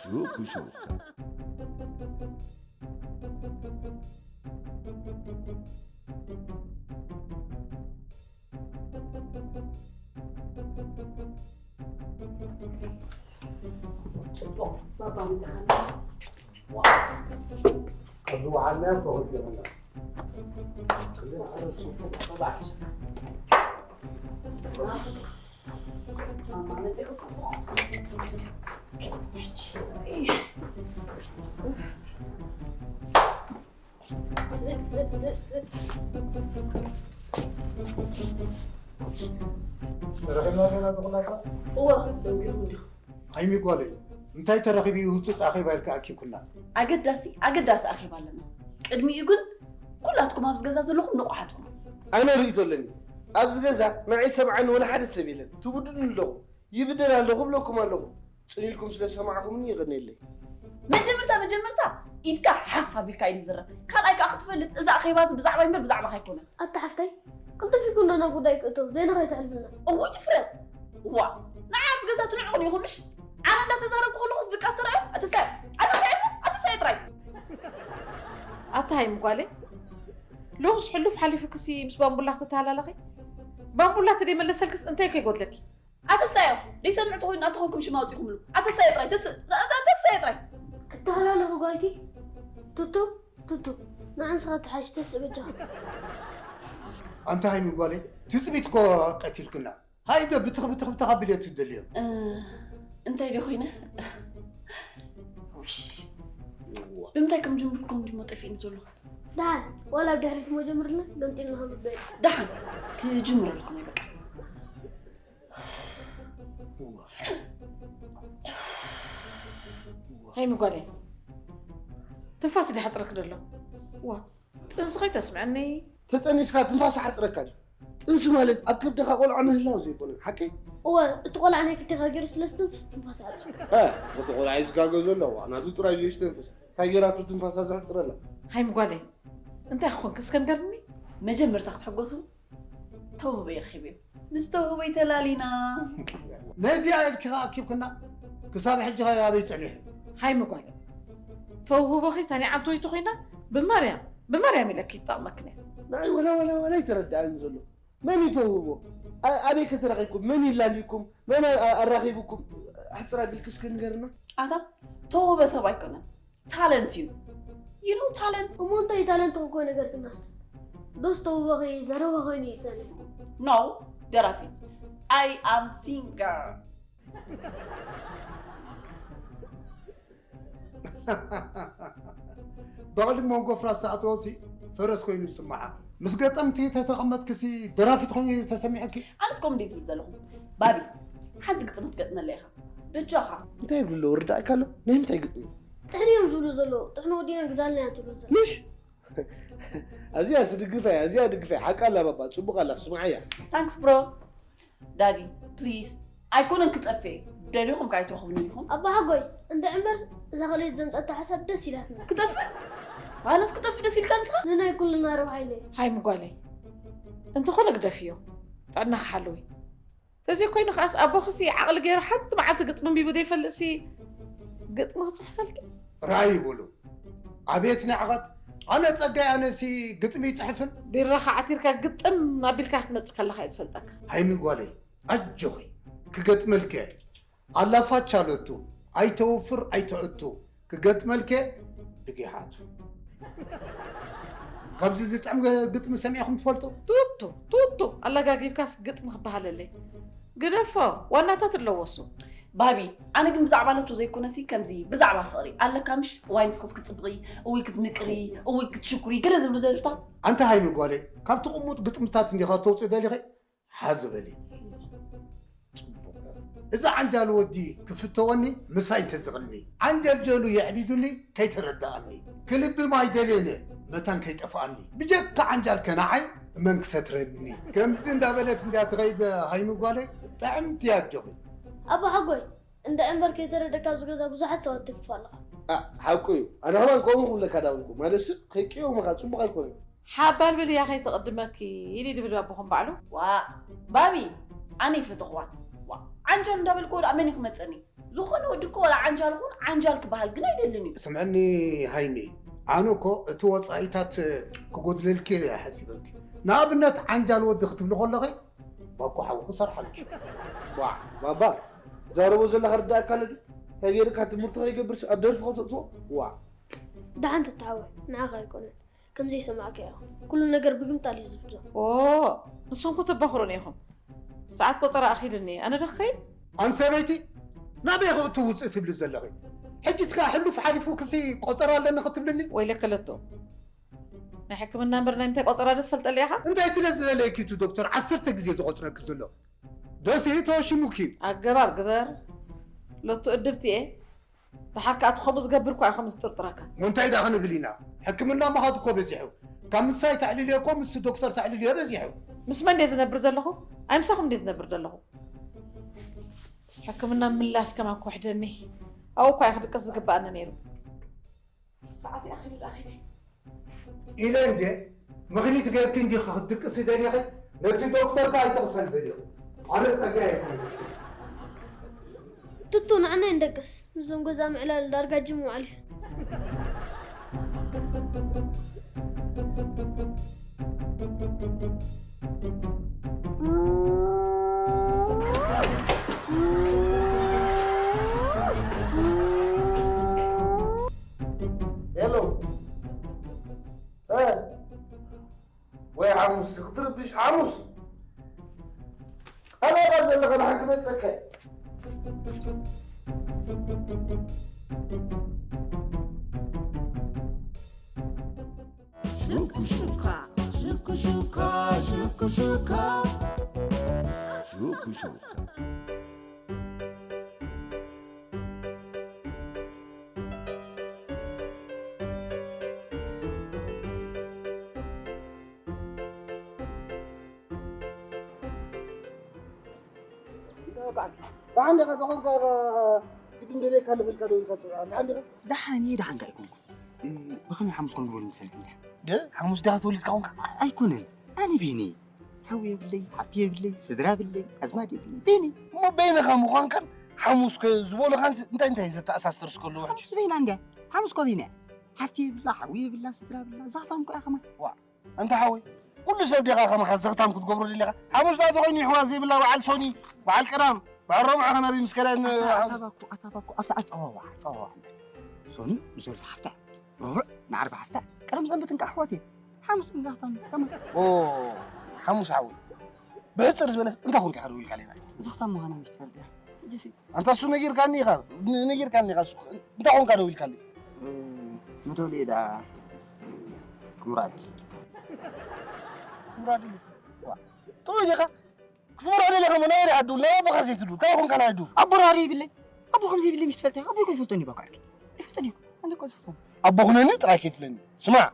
ሹኩሹካ ጽቡቕ ባባ ምዝሓና ኣብዚ ውዓልና እኮ ክልተ ይኾና። ክልተ ዓረብ ሱፉ ተባዕሽ። ማማ መጺኹ። ስልጥ ስልጥ ስልጥ ስልጥ። ተረኺብና ዲና ዝኾናካ? እወ ደንጊኹም ዲኹም። ሃይሚ ጓለይ እንታይ ተረኺቡ እዩ ህጹጽ ኣኼባ ኢልካ ኣኪብኩና? ኣገዳሲ ኣገዳሲ ኣኼባ ኣለና። ቅድሚኡ ግን ኩላትኩም ኣብዚ ገዛ ዘለኹም ንቑሓት ኩኑ። ኣነ ርእይቶ ኣለኒ። ኣብዚ ገዛ ንዓይ ሰምዓኒ ወላ ሓደ ሰብ የለን። ትብድሉኒ ኣለኹም። ይብደል ኣለኹ እብለኩም ኣለኹ። ጽን ኢልኩም ስለ ዝሰማዕኹምኒ የቐንየለይ። መጀመርታ መጀመርታ ኢድካ ሓፍ ኣቢልካ እዩ ዝዝረብ። ካልኣይ ከኣ ክትፈልጥ እዚ ኣኼባ እዚ ብዛዕባይ እምበር ብዛዕባኻ ኣይኮነን። ኣታ ሓፍተይ ቅልጥፍ ኢልኩም ዶ ናብ ጉዳይ ክእተው ዘይና ከይተሕልፍና። እውይ ድፍረት ዋ ንዓይ ኣብዚ ገዛ ትንዕቑኒ ኢኹም ምሽ ኣነ እንዳተዛረብኩ ከለኹ ዝድቃስ ተራእዩ ኣትሳይ ኣትሳይ ኣትሳይ ጥራይ ኣታ ሃይሚ ጓለይ ሎምስ ሕሉፍ ሓሊፉክሲ ምስ ባምቡላ ክትተሃላለኺ ባምቡላ ተደይመለሰልክስ እንታይ ከይጎድለኪ ኣትሳዮ ደይሰምዕ ተኾይኑ ኣንተኾንኩም ሽም ኣውፂኹምሉ ኣትሳዮ ጥራይ ተስ- ኣትሳዮ ጥራይ ክትተሃላለኹ ጓልኪ ቱቱ ቱቱ ንዓንስኻ ተሓሽ ተስእ በጃኻ ኣንታ ሃይሚ ጓለይ ትፅቢት እኮ ቀቲልክና ሃይ ዶ ብትኽ ብትኽ ብትኽ ኣቢል እየ ትደልዮ እ፣ እንታይ ዶ ኮይነ ውሽ ብምንታይ ከም ጅምርኩም ድሞ ጠፊእኒ ዘሎ ደሓን ዋላ ኣብ ድሕሪት ሞ ጀምርልና ገምጢልና ክንበል ደሓን ክጅምረልኩም እየ በቃ ሃይሚ ጓለይ ትንፋስ ድሓፅረክ ደሎ ዋ ጥንሲ ከይተስምዐኒ ተጠኒስካ ትንፋስ ሓፅረካ ድዩ ጥንሲ ማለት ኣብ ከብድኻ ቆልዓ ምህላው ዘይኮነ ሓቀይ እወ እቲ ቆልዓ ናይ ክልቴኻ ገይሩ ስለ ዝትንፍስ ትንፋስ ይሓፅር እ፣ እቲ ቆልዓ እዩ ዝጋገ ዘሎ ዋ ናቱ ጥራይ እዩ ዘይስተንፍስ እንታይ ገይራቱ ትንፋሳ ዘሕፅረላ ሃይሚ ጓለይ እንታይ ክኾንክ እስከ ንገርኒ መጀመርታ ክትሕጎሱ ተውህበይ ረኺበዮ ምስ ተውህበይ ተላሊና ነዚኣ ኢልኪ ኣኪብክና ክሳብ ሕጂ ኸ ኣበይ ጸኒሑ ሃይሚ ጓል ተውህቦኺ ተኒዓንቶ ይትኾይና ብማርያም ብማርያም ኢለኪ ይጠቕመክን እየ ንዓይ ወላ ወላ ወላ ኣይተረድኣን ዘሎ መን እዩ ተውህቦ ኣ- ኣበይ ከተረኺብኩም መን ይላልዩኩም መን ኣ- ኣራኺብኩም ኣሕፅር ኣቢልኪ እስኪ ንገርና ኣታ ተውህበ ሰብ ኣይኮነን ታለንት እዩ you know talent እሞ እንታይ ታለንት ክኮ ነገር ግና ዶስ ተውበኺ ዘረባ ኮይኑ ይፀኒ no ደራፊት። I am singer። በቕሊ መንጎ ፍራስ ተኣተወሲ ፈረስ ኮይኑ ዝስምዓ። ምስ ገጠምቲ ተተቐመጥክሲ ደራፊት ኮይኑ ተሰሚዐኪ። ኣነስ ከምኡ እንዴ ትብል ዘለኹ። ባቢ፣ ሓንቲ ግጥሚ ትገጥመለይ ኢኻ። በጃኻ። እንታይ ይብሉ ኣለዉ ርዳእካ ኣሎ? ናይ ምንታይ ግጥሚ? ጥሕኒ እዮም ዝብሉ ዘለዉ። ጥሕኒ ወዲና ግዛልና እያ ትብሉ ዘላ። ምሽ? ኣዚኣ ስድግፋ እያ፣ ኣዚኣ ድግፋ እያ። ሓቃ ኣላ ባባ፣ ጽቡቕ ኣላ፣ ስምዓያ። Thanks bro። ዳዲ ፕሊስ ኣይኮነን ክጠፍእ እየ። ደሊኹም ከ ኣይትረኽቡኒ ኢኹም። ኣባ ሓጎይ እንድዒ እምበር እዛ ካልኦት ዘምፀኣቶ ሓሳብ ደስ ኢላትና። ክጠፍእ? ኣነስ ክጠፍእ ደስ ኢልካ ንስኻ? ንናይ ኩልና ረብሓ ኢለ። ሃይሚ ጓለይ እንተኾነ ግደፍዮ ጥዕናኺ ሓልዊ። ተዘይኮይኑ ከኣስ ኣቦኽሲ ዓቕሊ ገይሩ ሓንቲ መዓልቲ ግጥሚ ኣንቢቡ ዘይፈልጥሲ ግጥሚ ክፅሕፈልኪ? ራይ ይብሉ ኣቤት ንዕቐት ኣነ ጸጋይ ኣነሲ ግጥሚ ይጽሕፍን። ቢራኻ ዓቲርካ ግጥም ኣቢልካ ክትመጽእ ከለኻ እየ ዝፈልጠካ። ሃይሚ ጓለይ ኣጆኺ ክገጥመልኪ እየ ኣላ ፋቻ ለቱ ኣይተውፍር ኣይተእቱ ክገጥመልኪ እየ ብጊሓቱ። ካብዚ ዝጥዕም ግጥሚ ሰሚዕኹም ትፈልጡ? ቱቱ ቱቱ ኣላጋጊብካስ ግጥሚ ክበሃለለይ ግደፎ ዋናታት ኣለዎ እሱ። ባቢ ኣነ ግን ብዛዕባ ነቱ ዘይኮነሲ ከምዚ ብዛዕባ ፍቕሪ ኣለካ ምሽ እዋይ ንስኽስ ክትጽብቒ እውይ ክትምቅሪ እውይ ክትሽኩሪ ገለ ዝብሉ ደርፍታት። ኣንታ ሃይሚ ጓለይ ካብቲ ቁሙጥ ግጥምታት እንዲኻ ተውፅእ ደሊኺ ሓዚ በሊ። ፅቡቕ እዛ ዓንጃል ወዲ ክፍተወኒ ምሳይ እንተዝቕኒ ዓንጀልጀሉ የዕቢዱኒ ከይተረዳኣኒ ክልቢ ማይ ደልየነ መታን ከይጠፍኣኒ ብጀካ ዓንጃል ከነዓይ እመን ክሰትረኒ ከምዚ እንዳበለት እንድያ ትኸይድ ሃይሚ ጓለይ ጥዕምቲ ኣጆኺ ኣቦ ሓጎይ እንዳ ዕምበር ከይተረደካ ኣብዚ ገዛ ብዙሓት ሰባት ትግፍ ኣለኻ። ሓቁ እዩ ኣነ ከማን ከምኡ ክብለካ ዳውልኩ ማለትሲ ከይቅየሙኻ ፅቡቕ ኣይኮነን። ሓባል ብልያ ከይትቕድመኪ ኢሊ ድብል ኣቦኹም ባዕሉ። ዋእ ባቢ ኣነ ይፈተኽዋን ዋእ ዓንጃል እንዳበልክዎ ደኣ መን እዩ ክመፀኒ? ዝኾነ ወዲ እኮ ዋላ ዓንጃል ኹን ዓንጃል ክበሃል ግን ኣይደልን እዩ። ስምዕኒ ሃይሚ ኣነ እኮ እቲ ወፃኢታት ክጎድለልኪ ኢለ እየ ሓሲበኪ ንኣብነት ዓንጃል ወዲ ክትብሊ ከለኺ ባኮ ሓዊ ክሰርሓልኪ። ዋዕ ባባ ትዛረቦ ዘለኻ ርዳእካ ኣሎ ድዩ? እንታይ ገይርካ ትምህርቲ ከይገብርስ ኣብ ደርፊ ከተእትዎ? ዋዕ። ደሓን ትተሓወ ንዓኻ ኣይኮነን ከም ዘይሰማዕካዮ ኩሉ ነገር ብግምጣል እዩ ዝብዞ። ኦ ንስኹም እኮ ተባኽሩኒ ኢኹም። ሰዓት ቆጸራ ኣኺሉኒ ኣነ ዶ ክኸይድ? ኣንቲ ሰበይቲ ናበይ ክእቱ ውፅእ ትብሊ ዘለኺ? ሕጂስ ከኣ ሕሉፍ ሓሊፉ ክሲ ቆጸራ ኣለኒ ክትብልኒ? ወይለከ ለቶ ናይ ሕክምና እምበር ናይ ምንታይ ቆጸራ ዶ ትፈልጠሉ ኢኻ? እንታይ ስለ ዝደለየኪ እቲ ዶክተር ዓሰርተ ግዜ ዝቖጽረኪ ዘሎ? ዶሲ ተወሽሙኪ እዩ። ኣገባብ ግበር ሎቱ እድብቲ እየ። ደሓር ከኣ እቲ ከምኡ ዝገብር እኳ እዩ ከምኡ ዝጥርጥረካ። እሞ እንታይ ደኣ ክንብል ኢና? ሕክምና ምኻድ እኮ በዚሑ። ካብ ምሳይ ተዕልልዮ እኮ ምስቲ ዶክተር ተዕልልዮ በዚሑ። ምስ መን ድየ ዝነብር ዘለኹ? ኣይ ምሳኹም ድየ ዝነብር ዘለኹ? ሕክምና ምላስ ከማን ክውሕደኒ ኣብኡ እኳ እየ ክድቅስ ዝግበኣኒ ነይሩ። ሰዓት ይኣኺሉ ደኣ ኺዲ። ኢለ እንዴ ምኽኒት ገርኪ እንዲኺ ክትድቅሲ ደሊኺ ነቲ ዶክተር ከኣ ኣይተቕሰን በልዮ ኣነ ጸጋ የብሉ ቱቱ ንዓና ይንደቅስ ምስዞም ገዛ ምዕላል ዳርጋ ጅም ውዓል እዩ ሄሎ ወይ ሓሙስ ክትርብሽ ሓሙስ ኣበይ ኢኻ ዘለኻ ንሓንቲ መፀካ ሽኩሹካ ሽኩሹካ ሽኩሹካ ሽኩሹካ ብዓንዲ ኢኻ ዝኾንካ ግድን ደልየካ ኣለኹ ኢልካ ደው ኢልካ ትፅውዕ ኣንታ ዓንዲ ኢኻ ደሓን እየ ደሓንካ ኣይኮንኩን ብኸመይ ሓሙስ ኮን ግበሩ ትፈልጥ እንድያ ሓሙስ ዲኻ ተወሊድካ ኾንካ ኣይኮነን ኣነ ቤኒ ሓው የብለይ፣ ሓፍቲ የብለይ፣ ስድራ የብለይ፣ ኣዝማድ የብለይ። በይነይ። እሞ በይንኻ ምዃንካን ሓሙስ ዝበሉኻን እንታይ እንታይ ዘተኣሳስር እስከ ኣለዎ ሕጂ? ሓሙስ በይና እንድያ። ሓሙስ እኮ በይና እያ። ሓፍቲ የብላ፣ ሓው የብላ፣ ስድራ የብላ፣ ዘኽታም እኮ እያ ከማን። ዋእ ኣንታ ሓወይ ኩሉ ሰብ ዲኻ ከማኻ ዘኽታም ክትገብሮ ደሊኻ? ሓሙስ ደኣ ተኾይኑ ይሕዋት ዘይብላ በዓል ሶኒ፣ በዓል ቀዳም፣ በዓል ረቡዕ ኸ ናበይ ምስ ከዳን ኣታ ኣታ ባኮ ኣታ ባኮ ኣብታ ኣጸዋውዓ ኣጸዋውዓ እምበር ሶኒ ንሶልታ ሓፍታ ረቡዕ ንዓርቢ ሓፍታ ቀዳም ሰንበት እንቃ ኣሕዋት እየን ሓሙስ ግን ዘኽታም ከማን። ኦ ሓሙስ ሓወይ ብሕፅር ዝበለ እንታይ ኮንካ ኢኻ ደው ኢልካለይ? ናይ እዛ ኸታ ምዃና ምሽ ትፈልጥ እያ። ሕጂ ሲ ኣንታ እሱ ነጊርካኒ ኢኻ፣ ን- ነጊርካኒ ኢኻ። እሱ እንታይ ኮንካ ደው ኢልካለይ? እ፣ መደወሊ እየ ደኣ ክምራድ። ክምራድ ኢሉ። ዋ፣ ጥዑይ ዲኻ? ክትምርዖ ደሊኻ እሞ ናይ ኣደ ዓዱ፣ ናይ ኣቦኻ ዘይትዱ፣ እንታይ ኮንካ ናይ ኣዱ? ኣቦ ራሪ ይብለይ። ኣቦ ከም ዘይብለይ ምሽ ትፈልጥ እያ። ኣቦይ እኮ ይፈልጦኒ እኮ ዓርኪ። ይፈልጦኒ እኮ። ኣነ እኮ እዛ ኸታ ኣቦ ኩነኒ ጥራይ ከይትብለኒ። ስማዕ፣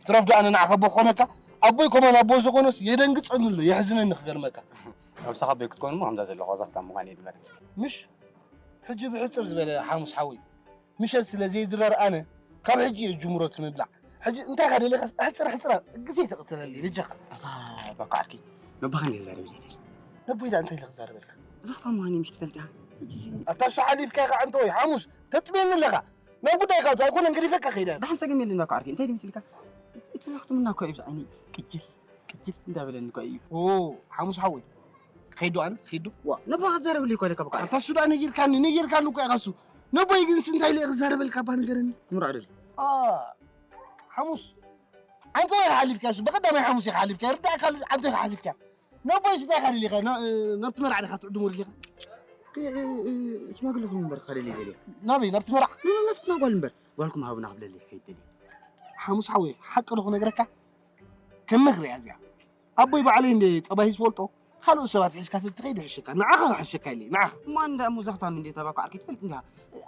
ትረፍ ዶ ኣነ ንዓኻ ኣቦ ክኾነካ? ኣቦይ ኮማን ኣቦ ዝኾነስ የደንግጸኒ ኣሎ፣ የሕዝነኒ ክገርመካ። ካብ ሳኻ ኣቦይ ክትኮን እሞ ከምዛ ዘለኹ እዛ ኸታ ምዃን እየ ዝመርጽ። ምሽ? ሕጂ ብሕጽር ዝበለ ሓሙስ ሓወይ፣ ምሸት ስለ ዘይድረር ኣነ ካብ ሕጂ እየ ዝጅምሮ እቲ ምብላዕ። ሕጂ እንታይ ኢኻ ደሊኻ? ኣሕጽር ኣሕጽራ ግዜ ተቕትለለይ በጃኻ። ኣታ ባኮ ዓርኪ፣ ነቦኻ እንድየ ክዛረብ ደልየ። ነቦይ ደኣ እንታይ ኢለ ክዛረበልካ? እዛ ኸታ ምዃን እየ ምሽ ትፈልጥ እያ። ሕጂ ኣታ እሱ ሓሊፍካ ኢኻ ኣንተ ወይ ሓሙስ ተጥብየኒ ኣለኻ። ናብ ጉዳይካ እቶ ኣይኮነን ገዲፈካ ከይደ። ደሓን ጸገም የለን ባኮ ዓርከይ። እንታይ ድዩ መሲልካ? እቲ ዘኽትምና እኮ እዩ ብዛዕኒ ቅጅል ቅጅል እንዳበለኒ እኮ እዩ። ኦ፣ ሓሙስ ሓወይ። ከይዱ ኣነ፣ ከይዱ። ዋ፣ ነቦኻ ክትዛረበሉ እኮ ኣለካ ባኮ ዓርከይ። ኣታ እሱ ደኣ ነጊርካኒ፣ ነጊርካኒ እኮ ኢኻ እሱ። ነቦይ ግንስ እንታይ ኢለ ክዛረበልካ እባ ንገረኒ። ክምርዖ ደሊ። ኣ፣ ሓሙስ። ኣንተ ወይ ሓሊፍካ እሱ፣ ብቐዳማይ ሓሙስ ኢኻ ሓሊፍካ። ይርዳእካ ኣሎ፣ ኣንተ ኢኻ ሓሊፍካ። ነቦይ እንታይ ኢኻ ደሊኻ? ነ-፣ እ፣ ናብቲ መርዓ ዲኻ ትዕድሞ ደሊኻ? እ፣ እ፣ እ፣ ሽማግለ ኮይኑ እምበር ክኸደለይ ደልየ። ናበይ? ናብቲ መርዓ? ኖ፣ ኖ፣ ናብትና ጓል እምበር። ጓልኩም ሃቡና ክብለለይ ከይደልየ። ሓሙስ ሓወይ፣ ሓቂ ዶ ክነግረካ? ከም ምኽሪ እያ እዚኣ። ኣቦይ ባዕለይ እንደ ጠባይ ዝፈልጦ፣ ካልኦት ሰባት ሒዝካ ተትኸይድ ይሕሸካ። ንዓኻ ክሕሸካ ኢለ፣ ንዓኻ። እሞ ኣንዳ እሞ ዘኽታም እንዴ ተባኳ ዓርከይ ትፈልጥ እንዲኻ?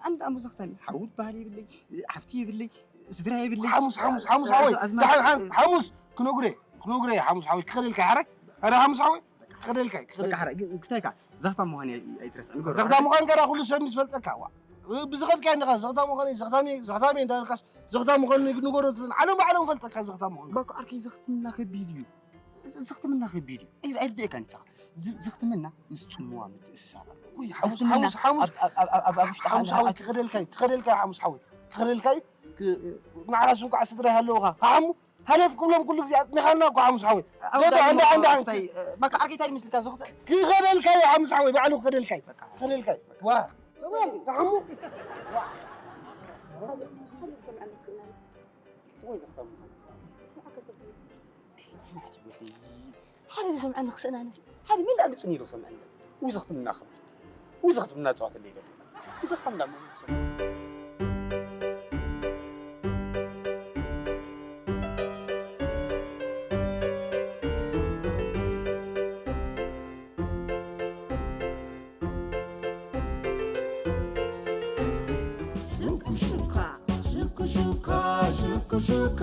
ኣንዳ እሞ ዘኽታም ሓው በሃል የብለይ፣ ሓፍቲ የብለይ፣ ስድራ የብለይ። ሓሙስ፣ ሓሙስ፣ ሓሙስ ሓወይ። ኣዝማድ ደሓን፣ ሓ-፣ ሓሙስ ክነግሮ እየ፣ ክነግሮ እየ፣ ሓሙስ ሓወይ። ክኸደልካ እየ፣ ሓረግ። ኣረ ሓሙስ ሓወይ፣ ክኸደልካ እየ፣ ክኸደልካ በቃ እየ። ሓረግ፣ ግታይካ፣ ዘኽታም ምዃን እየ ኣይትረስዕ። ንገሮ። ዘኽታም ምዃን ገራ ኩሉ ሰብ ምስ ፈልጠካ፣ ዋ። ብዝኸድካዮ እንዲኻ፣ ዘኽታም ምዃን እየ፣ ዘኽታም እየ፣ ዘኽታም እየ እንዳበልካስ፣ ዘኽታም ምዃን ንገሮ ትብል። ዓለም ባዕሎም ፈልጠካ፣ ዘኽታም ምዃን። በቃ ዓርከይ፣ ዘኽትምና ከቢድ እዩ። ዘኽትምና ከቢድ እዩ። ኣይ-፣ ኣይርድኤካን እዩ። ዘኽ-፣ ዝ-፣ ዘኽትምና ምስ ጽምዋ ምትእስሳር ኣለዎ። ውይ፣ ሓሙስ፣ ዘኽትምና ሓሙስ፣ ሓሙስ፣ ኣብ፣ ኣብ፣ ኣብ፣ ኣብ፣ ኣብ ውሽጢ ሓሙስ ሓ-፣ ሓወይ፣ ሓ-፣ ክኸደልካ እዩ፣ ክኸደልካ እዩ፣ ሓሙስ ሓወይ፣ ክኸደልካ እዩ። ክ-፣ ንዓኻስ እንኳዕ ስድራ ይሃለውኻ። ክሓሙ ሃለፍ ክብሎም ኩሉ ግዜ ኣጽኒኻና እኮ ሓሙስ ሓወይ። ኣው ደዶ፣ ዳኒ ኣንዳ፣ ኣንዳ፣ ሞክሮ ኣንዳ። እንታይ፣ እ፣ በቃ ዓርከይ እንታይ ይመስልካ? ዝኽት-፣ ክኸደልካ እዩ ሓሙስ ሓወይ፣ ባዕሉ ክኸደልካ እዩ። በቃ። ክኸደልካ እዩ። ዋ፣ ሰብኣይ፣ ክሓሙ። ዋ። ሓደ፣ ሓደ ዝሰምዐኒ ክስእናንስ። ወይ ዘኽተም። ስምዓካ ሰብ። ናሕቲ ወደይ፣ ሓደ ዝሰምዐኒ ክስእናንስ። ሓደ ምን ዳሉ ጽኒሩ ሰምዐኒ። ውይ ዘኽትምና ከብድ። ውይ ዘኽትምና ጸዋት ኣለይ ዶ። ውይ ዘኽተምና ምን ሰምዐ። ሹኩ ሹካ፣ ሹኩ ሹካ፣ ሹኩ ሹካ፣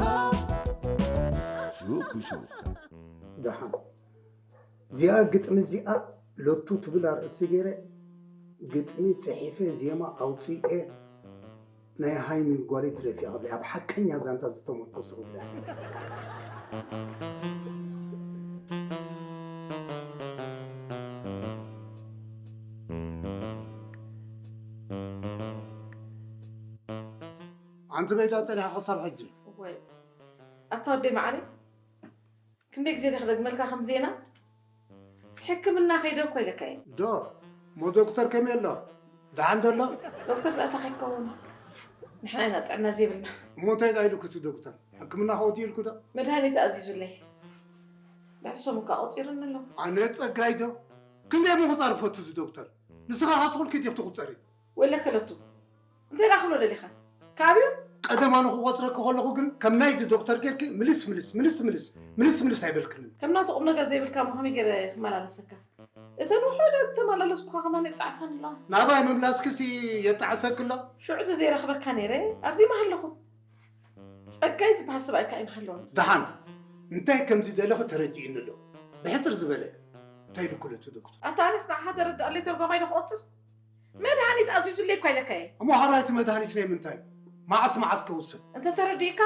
ሹኩ ሹካ። ደሓን። እዚኣ ግጥሚ እዚኣ ሎቱ ትብል ኣርእስቲ ገይረ ግጥሚ ጽሒፈ ዜማ ኣውጺኤ ናይ ሃይሚ ጓለይ ትደፍያ ክብላ ኣብ ሓቀኛ ዛንታ ዝተመርኮሰ ክብላ። ኣንቲ በይታ ጸኒሓ ክሳብ ሕጂ። እወይ፣ ኣታ ወደይ መዓረይ፣ ክንደይ ግዜ ዲኺ ክደግመልካ ከም ዜና? ሕክምና ከይደ እኮ ኢለካ እየ። ዶ፣ እሞ ዶክተር ከመይ ኣሎ? ደሓን ዶ ኣሎ? ዶክተር ደኣ እንታይ ከይከውን? ንሕና ኢና ጥዕና ዘይብልና። እሞ እንታይ ደኣ ኢሉኪ እቲ ዶክተር? ሕክምና ከወዲ ኢልኩ ዶ? መድሃኒት ኣዚዙለይ። ድሕሪ ሰሙን ከኣ ቆጺሩኒ ኣሎ። ኣነ ጸጋይ ዶ? ክንደይ ምቑጻር ፈቱ እዚ ዶክተር? ንስኻ ካስኹልኪ ዲኺ ትቑጸሪ? ወለከ ለቱ። እንታይ ደኣ ክብሎ ደሊኻ? ካብዩ? ቀደም ኣነ ክቖጽረኪ ከለኹ ግን ከም ናይዚ ዶክተር ጌርኪ ምልስ ምልስ፣ ምልስ ምልስ፣ ምልስ ምልስ ኣይበልክንን። ከም ናቱ ቁም ነገር ዘይብልካ እሞ ከመይ ገይረ ክመላለሰካ? እተን ውሑዳት እተመላለስኩኻ ከማን የጣዕሳኒ ኣለዋ። ናባይ ምምላስኪሲ የጣዕሰኪ ኣሎ? ሽዑ ተዘይረኽበካ ነይረ፣ ኣብዚ ምሃለኹ። ጸጋይ ዝበሃል ሰብኣይ ከኣ ኣይምሃለወን። ደሓን፣ እንታይ ከም ዝደለኺ ተረዲእኒ ኣሎ። ብሕጽር ዝበለ፣ እንታይ ኢሉኪ ለቱ ዶክተር? ኣታ ኣነስ ንዓኻ ተረድኣለይ ተርጓማይ ዶ ክቖጽር? መድሃኒት ኣዚዙለይ እኳ ኢለካ እየ። እሞ ሓራይ እቲ መድሃኒት ናይ ምንታይ? መዓስ መዓስ ከውሰድ? እንተ ተረዲእካ፣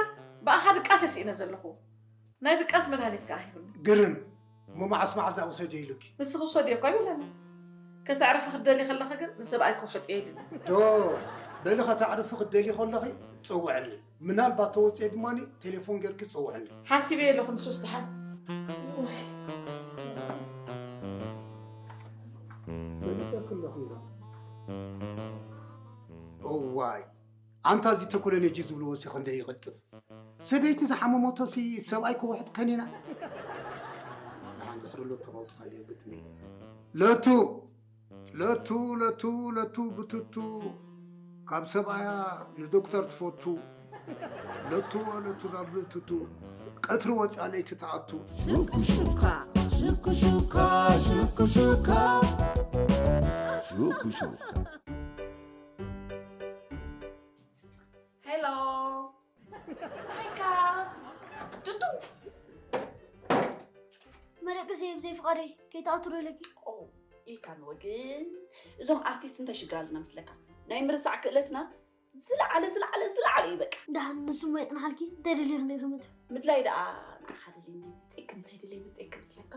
ብኣኻ ድቃስ እየ ስኢነ ዘለኹ። ናይ ድቃስ መድሃኒት ከኣ ሂቡኒ። ግርም። እሞ መዓስ መዓስ ዝኣውሰድዮ ኢሉኪ? ንስኺ ውሰድዮ እኳ ኣይበለኒ። ከተዕርፊ ክትደሊ ከለኺ ግን ንሰብኣይ ክውሕጥዮ ኢሉኒ። ዶ፣ በሊ ከተዕርፊ ክትደሊ ከለኺ ጸውዕኒ። ምናልባት ተወጽኤ ድማ ቴሌፎን ጌርኪ ጸውዕኒ። ሓሲበዮ ኣለኹ ንሱስ ደሓን። በሊጸኪ ኣለኹ እንዶ። እዋይ፣ ኣንታ እዚ ተኮሎኔጂ ዝብልዎ ሲ ክንደይ ይቕልጥፍ። ሰበይቲ ዝሓመመቶሲ ሰብኣይ ክውሕጥ ከኒና። ደሓን ድሕሪ ብሎ ተቐውጻልዮ ግጥሚ። ለቱ ለቱ ለቱ ለቱ ብትቱ ካብ ሰብኣያ ንዶክተር ትፈቱ። ለቱ ለቱ ዛብ ብትቱ ቀትሪ ወፅያ ለይቲ ትኣቱ። ሽኩሹካ ሽኩሹካ ሽኩሹካ ሽኩሹካ ሄሎ ሃይካ ዱዱ መደቀሰ ብዘይ ፍቓደይ ከይትኣትሩ ኢለኪ። ኦ ኢልካ ንወግን እዞም ኣርቲስት እንታይ ሽግር ኣለና መስለካ? ናይ ምርሳዕ ክእለትና ዝለዓለ ዝለዓለ ዝለዓለ እዩ በቃ። ደሓን ንሱ እሞ የጽንሓልኪ እንታይ ደሊኺ ነይሩ መጽ ምድላይ ደኣ ንዓኻ ደልየ እንዲ መጽእክ እንታይ ደልየ መጽእክ መስለካ?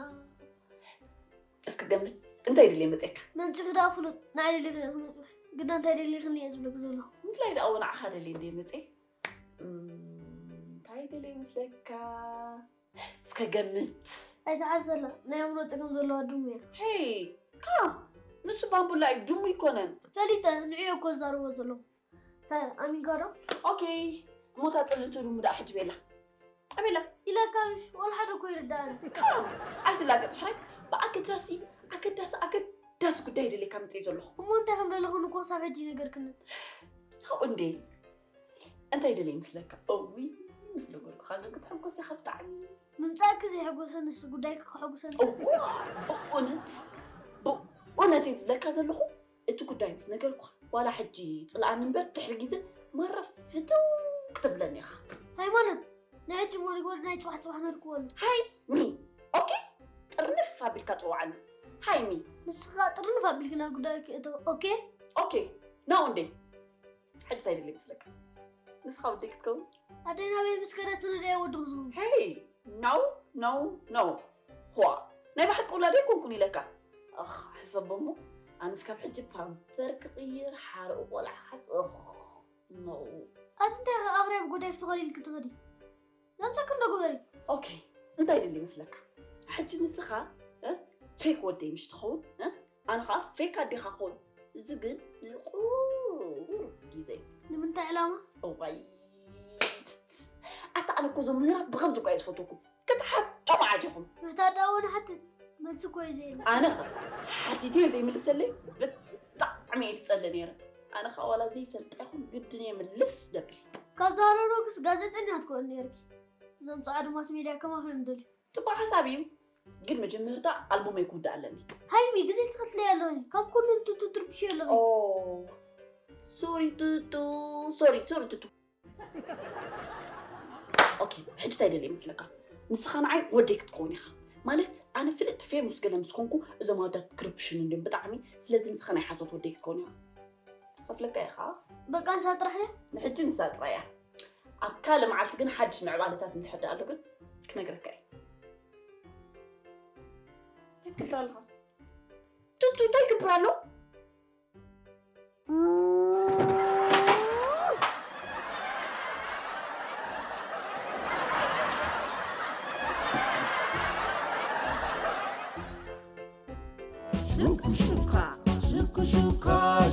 እስኪ ገምት እንታይ ደልየ መጽእካ? መንጽኺ ደኣ ፍሉጥ ንዓይ ደሊኺ ክመጽእ ግዳ እንታይ ደሊኺ እየ ዝብለኪ ዘለኹ። ምድላይ ደኣ ንዓኻ ደልየ እንዲ መጽእ እንታይ ደልየ መስለካ? እስከ ገምት። ኣይትሓዘላ ናይ ኣእምሮ ጸገም ዘለዋ ድሙ እያ። ሄይ ካም ንሱ ባምቡላ እዩ ድሙ ኣይኮነን። ፈሊጠ ንዕዮ እኮ ዝዛረቦ ዘለኹ። ሀ ኣሚንካ ዶ? ኦኬ እሞ እታ ጽልምቲ ድሙ ደኣ ሕጂ ቤላ ኣቤላ። ኢለካ ምሽ ወላ ሓደ እኮ ይርድኣኒ። ካም ኣይትላገጽ ሕራይ ብኣገዳሲ ኣገዳሲ ኣገዳሲ ጉዳይ ደልየካ መጽየ ዘለኹ። እሞ እንታይ ከም ደለኹ እኮ ክሳብ ሕጂ ኣይነገርክንን። ካብኡ እንዴ እንታይ ደልየ ይመስለካ? እውይ ምስ ነገርኩኻ ግን ክትሕጎስ ኢኻ ብጣዕሚ። ምምጻእኪ ዘየሐጎሰንስ ጉዳይኪ ከሐጉሰኒ። እዋ ብእውነት ብእውነት እየ ዝብለካ ዘለኹ እቲ ጉዳይ ምስ ነገርኩኻ ዋላ ሕጂ ጽልኣኒ እምበር ድሕሪ ግዜ ማራ ፍትው ክተብለኒ ኢኻ። ሃይማኖት ናይ ሕጂ እሞ ንግበር ናይ ጽባሕ ጽባሕ ነርክበሉ። ሃይ ሚ ኦኬ ጥርንፍ ኣቢልካ ጽውዓኒ። ሃይ ሚ ንስኻ ጥርንፍ ኣቢልኪ ናብ ጉዳይኪ እተው ኦኬ። ኦኬ ናው እንዴ ሕጂ እንታይ ደልየ ይመስለካ? ንስኻ ወደይ ክትከውን? ኣደይ ናበይ ምስ ከደት ንሪኣ ወዲ ክዝኽሩ። Hey! No! No! No! ዋ! ናይ ብሓቂ ውላደይ ኣይኮንኩን ኢለካ። ኣኽ ሕሰቦ እሞ ኣነስ ካብ ሕጂ ፓምፐር ክቕይር ሓረኡ ቆልዓ ክሓጽ እኽ no። ኣቲ እንታይ ከ ኣብርያ ብጎዳይፍ ተኸሊልኪ ትኸዲ? ዘምፀክን ዶ ግበሪ? ኦኬ እንታይ ደሊ ይመስለካ? ሕጂ ንስኻ እ ፌክ ወደይ ምሽ ትኸውን እ ኣነ ኸዓ ፌክ ኣዴኻ ክኸውን። እዚ ግን ንቁሩብ ግዜ እዩ። ንምንታይ ዕላማ? እዋይ ኣታ ኣነ እኮ እዞም ምህራት ብኸምዚ እኳ እየ ዝፈትወኩም። ክትሓቱ መዓት ኢኹም። ምሕታት ደኣ እውን ሓትት መልሲ እኮ እዩ ዘየለ። ኣነ ኸ ሓቲተዮ ዘይምልሰለይ ብጣዕሚ እየ ዝፀልእ ነይረ። ኣነ ኸዓ ዋላ ዘይፈልጣ ይኹን ግድን እየ ምልስ ደብል። ካብ ዛረሮክስ ጋዜጠኛ ትኮን ነይርኪ። እዞም ፃዕዱ ማስ ሜድያ ከማኺ እዮም ዝደልዩ። ፅቡቕ ሓሳብ እዩ ግን መጀመርታ ኣልቡመይ ክውዳእ ኣለኒ። ሃይሚ ግዜ ትኸፍለይ ኣለኺ ካብ ኩሉ እንትቱ ትርብሽ ኣለኺ። ኦ ሶሪ ቱቱ ሶሪ ሶሪ ቱቱ። ኦኬ ሕጂ እንታይ ደልየ ይመስለካ? ንስኻ ንዓይ ወደይ ክትከውን ኢኻ ማለት ኣነ ፍልጥቲ ፌሙስ ገለ ምስ ኮንኩ እዞም ኣወዳት ክርብሹኒ እንድዮም ብጣዕሚ። ስለዚ ንስኻ ናይ ሓሶት ወደይ ክትከውን ኢኻ። ከፍለካ ኢኻ። በቃ ንሳ ጥራሕ ድያ? ንሕጂ ንሳ ጥራይ እያ። ኣብ ካልእ መዓልቲ ግን ሓድሽ ምዕባለታት እንድሕር ደኣ ኣሎ ግን ክነግረካ እየ። እንታይ ትገብር ኣለኻ? ቱቱ እንታይ ይገብር ኣሎ? ሽኩሹካ ሽኩሹካ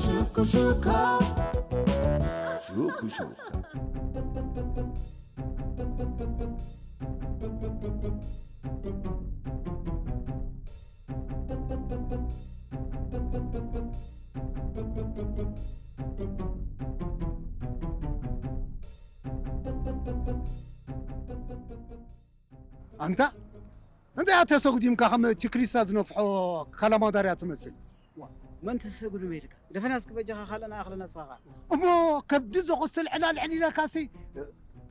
ሽኩሹካ ሽኩሹካ ኣንታ እንታይ እያ ተሰጉዲምካ ከም ችክሪስታ ዝነፍሖ ካላማዳር እያ ትመስል። መን ተሰጉድመ ኢልካ? ደፈናስኪ በጃኻ ካልእ ንኣኽለና ንስኻ ኸኣ። እሞ ከብዲ ዘቑስል ዕላል ዕሊለካሲ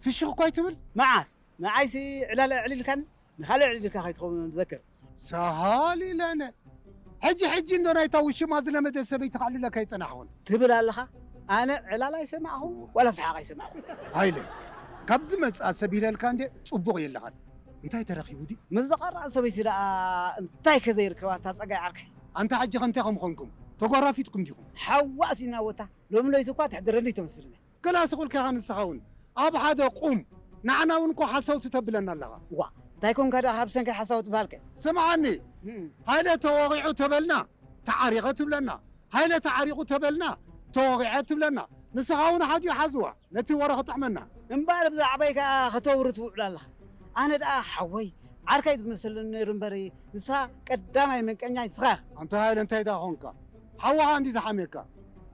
ፍሽኽ እኳ ኣይትብል? መዓስ? ንዓይሲ ዕላል ኣዕሊልካኒ ንኻልእ ኣዕሊልካ ከይትኸውን ዘክር። ሰሃል ኢለነ። ሕጂ ሕጂ እንዶ ናይታ ውሽማ ዝለመደት ሰበይቲ ከዕልለካ ኣይጸናሕኹን። ትብል ኣለኻ። ኣነ ዕላል ኣይሰማዕኹ ዋላ ሰሓቕ ኣይሰማዕኹ። ሃይለ ካብ ዝመጽኣ ሰብ ኢለልካ እንዴ ጽቡቕ የለኻን። እንታይ ተረኺቡ ድዩ? ምስ ዝቐረኣ ሰበይቲ ደኣ እንታይ ከ ዘይርከባ እታ ጸጋይ ዓርከይ። ኣንታ ሕጂ ከ እንታይ ከምኾንኩም ተጓራፊጥኩም ዲኹም? ሓዋ ኣሲና ወታ ሎሚ ለይቲ እኳ ተሕድረኒ ኣይትመስልን እያ። ገላ ስቕ ኢልካ ኢኻ ንስኻ እውን ኣብ ሓደ ቁም። ንዓና እውን እኮ ሓሳውቲ ተብለና ኣለኻ። ዋእ እንታይ ኮንካ ደኣ ካብ ሰንከይ ሓሳውቲ በሃልከ? ስምዓኒ ሃይለ ተወቒዑ ተበልና ተዓሪቐ ትብለና፣ ሃይለ ተዓሪቑ ተበልና ተወቒዐ ትብለና። ንስኻ እውን ሓዲኡ ሓዝዋ ነቲ ወረ ክጥዕመና። እምበኣር ብዛዕባይ ከኣ ከተውሪ ትውዕል ኣለኻ። ኣነ ደኣ ሓወይ ዓርከይ ዝመስለኒ ነይሩ እምበሪ፣ ንስኻ ቀዳማይ መንቀኛ ንስኻ ኢኻ። ኣንታ ሃይለ፣ እንታይ ደኣ ኾንካ? ሓውኻ እንዲ ዝሓምየካ።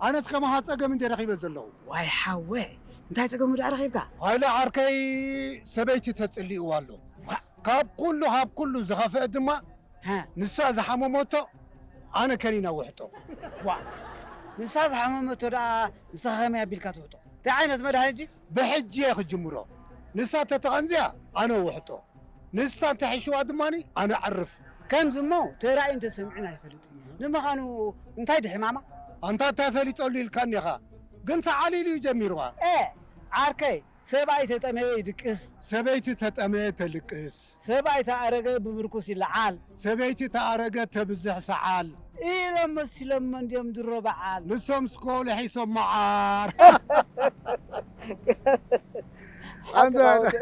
ኣነስ ከማኻ ጸገም እንደ ረኺበ ዘለኹ። ዋይ ሓወ፣ እንታይ ጸገሙ ደኣ ረኺብካ? ሃይለ ዓርከይ ሰበይቲ ተጽሊእዋ ኣሎ። ዋ! ካብ ኩሉ፣ ካብ ኩሉ ዝኸፍአ ድማ ሃ። ንሳ ዝሓመመቶ ኣነ ከኒና ውሕጦ። ዋ! ንሳ ዝሓመመቶ ደኣ ንስኻ ከመይ ኣቢልካ ትውሕጦ? እንታይ ዓይነት መድሃኒት ድዩ? ብሕጂ እየ ክጅምሮ። ንሳ ተተቐንዝያ ኣነ ውሕጦ። ንሳ እንተሒሽዋ ድማኒ ኣነ ዕርፍ። ከምዚ እሞ ተራእዩ እንተሰሚዑን ኣይፈልጥን እዩ። ንምዃኑ እንታይ ድሕማማ? ኣንታ እንታይ ፈሊጠሉ ኢልካኒ ኢኻ? ግን ተዓሊሉ እዩ ጀሚርዋ። ኤ፣ ዓርከይ፣ ሰብኣይ ተጠመየ ይድቅስ። ሰበይቲ ተጠመየ ተልቅስ። ሰብኣይ ተኣረገ ብብርኩስ ይለዓል። ሰበይቲ ተኣረገ ተብዝሕ ሰዓል። ኢሎም መሲሎም እንዲዮም ድሮ በዓል። ንሶም ስኮ ልሒሶም መዓር። ኣንተ ኣትራውት።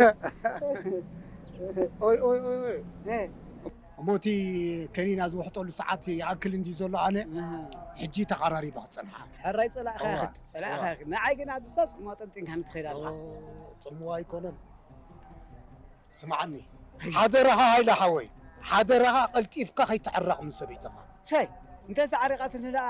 ኦይ፣ ኦይ፣ ኦይ፣ ኦይ። እ። እሞ እቲ ከኒና ዝውሕጠሉ ሰዓት ይኣክል እንዲ ዘሎ ኣነ እህ። ሕጂ ተቐራሪበ ክጸንሓ። ሕራይ ጸላእኻ እዋ፣ ይኽድ፣ ጸላእኻ እዋ። ይኽድ። ንዓይ ግን ኣብዛ ጽምዋ ጠንጢንካኒ ትኸይድ ኣለኻ። ኦ፣ ጽምዋ ኣይኮነን። ስምዓኒ። ኣይ። ሓደራኻ ሃይለ ሓወይ፣ ሓደራኻ ቀልጢፍካ ከይትዕረቕ ምስ ሰበይትኻ። ሰይ፣ እንተ ተዓሪቓትኒ ደኣ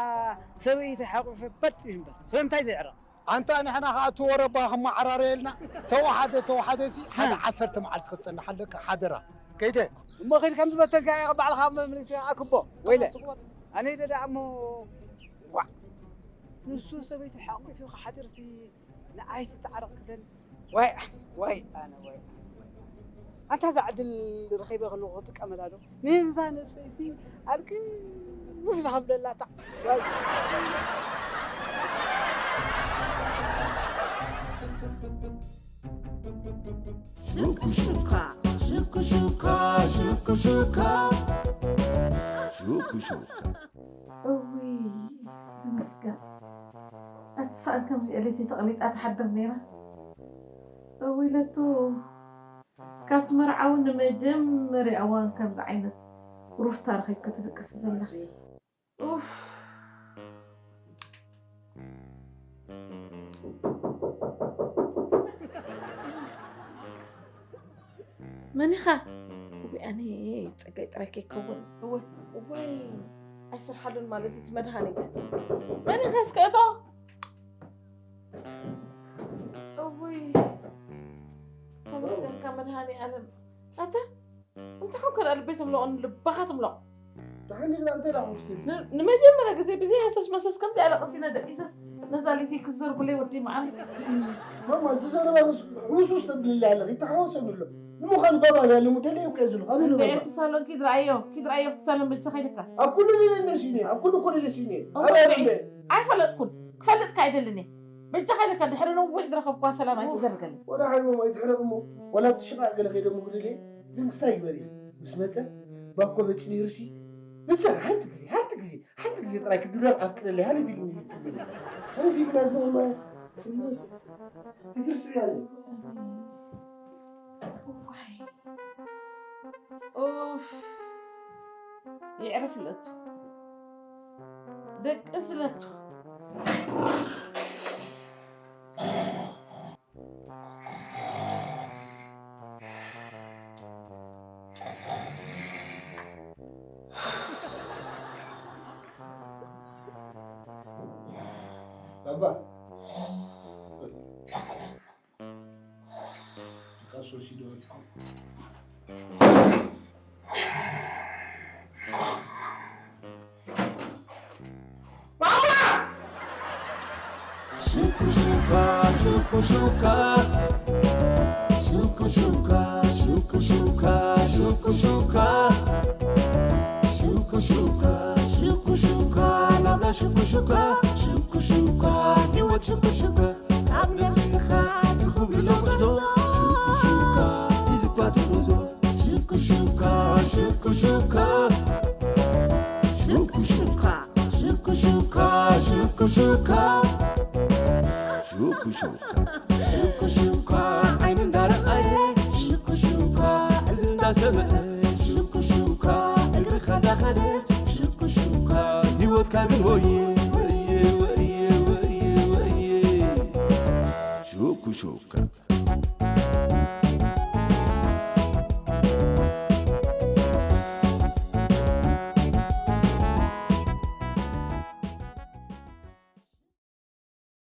ሰበይቲ ሓቑፈ በጥ እዩ እምበር። ስለምንታይ ዘይዕረቕ? ኣንታ ንሕና ኸኣ እቲ ወረባ ክመዓራረየልና፣ ተወሓደ፣ ተወሓደ ሲ፣ ሓደ ሃ። ዓሰርተ መዓልቲ ክትጸንሕ ኣለካ፣ ሓደራ። ከይደ። እሞ ኺድ ከም ዝበተንካ ኢኻ ባዕልኻ መምሊስካ ኣክቦ። ወይለ። ኣነ ኢለ ደኣ እሞ፣ ዋዕ። ንሱ ሰበይቱ ሓቂፉ ክሓድር ሲ፣ ንኣይ ትተዓረቕ ክብለኒ። ዋይ፣ ዋይ፣ ኣነ ዋይ፣ ኣነ ዋይ። ኣንታ እዛ ዕድል ረኺበ ከለኹ ክጥቀመላ ዶ? ነዛ ነብሰይሲ ኣልቅስ ንኸብለላ እታ። ዋይ። ሽኩሹካ፣ ሽኩሹካ፣ ሽኩሹካ። ሽኩሹካ። እውይ፣ ተመስገን። ኣቲ ሰኣን ከምዚኣ ለይቲ ተቐሊጣ ትሓድር ነይራ። እውይ ለቱ፣ ካብቲ መርዓ እውን ንመጀመርያ እዋን ከምዚ ዓይነት ሩፍታ ረኺብኪ ትድቅሲ ዘለኺ። ኡፍ። መን ኢኻ? እውይ፣ ኣነ ጸጋይ ጥራይ ከይከውን። እወ፣ እወይ፣ ኣይሰርሓሉን ማለት እዩ እቲ መድሃኒት። መን ኢኻ እስከ እቶ? እውይ፣ ተመስገንካ መድሃኒ ኣለም። ኣታ፣ እንታይ ኮንካ ደኣ ልበይ ትምለቖ፣ ልባኻ ትምለቕ? ደሓን ኢልና እንታይ ደኣ ኮንኩ? ን-፣ ንመጀመርያ ግዜ ብዘይ ሃሰስ መሰስ ከምዚ ኣለቕስ ኢለ ደቂሰስ ነዛ ሊቲ ክዘርጉለይ ወዲ መዓረይ። ማማ፣ ዝዘረባኽስ ሕውስውስ ተብልለይ ኣለኺ፣ ይተሓወሰኒ ኣሎ። ንምዃኑ ባባ ያለሙ ደለየ እኮ እየ ዘለኹ። ኣበይ ኣሎ እንድዒ ባባ? ኣብቲ ሳሎን ኪድ ረኣዮ፣ ኪድ ረኣዮ ኣብቲ ሳሎን በጃኻ ኢለካ። ኣብ ኩሉ ደለየ እነሲ እኔ፣ ኣብ ኩሉ እኮ ደለየ እሲ እኔ። እሞ ኣበይ ኣሎ እንድዒ? እንዴ? ኣይፈለጥኩን። ክፈልጥ ከ ኣይደልን እየ። በጃኻ ኢለካ ድሕሪ ነዊሕ ዝረኸብኳ ሰላም ኣይትዘርገለይ። ወላ ሓይቦም ኣይትሕረቕ እሞ፣ ወላ ኣብቲ ሽቓቕ ገለ ከይደሞ ክደልየ፣ ግን ክሳይ ግበሪ። ምስ መጸ፣ ባኮ በጺኑ ይርሲ። ብቻ ሓንቲ ግዜ፣ ሓንቲ ግዜ፣ ሓንቲ ግዜ ጥራይ ክድረር ኣፍቅደለይ። ሃኒ ፊልም ይልክልኝ። ሃኒ ፊልም ናት ዘመን ማለት። ይትርሲ ያዘ። እዋይ። ኡፍ። የዕርፍ ለቱ። ደቅስ ለቱ። ባባ። ሽኩሹካ፣ ሽኩሹካ። ሽኩሹካ፣ ሽኩሹካ፣ ሽኩሹካ። ሽኩሹካ፣ ሽኩሹካ፣ ናብራ ሽኩሹካ። ሽኩሹካ፣ ህይወት ሽኩሹካ። ኣብ ነብስኻ ትኽብሎ ጉዕዞ ሽኩሹካ ሒዝኳ ትጉዞ። ሽኩሹካ ሽኩሹካ ሽኩሹካ ሽኩሹካ ሽኩሹካ ሽኩሹካ ሽኩሹካ ዓይኒ እንዳረኣየ ሽኩሹካ እዚ እንዳሰምዐ ሽኩሹካ እግርኻ እንዳኸደ ሽኩሹካ ህይወትካ ግን ወየ ወየ ወየ ወየ ወየ ሽኩሹካ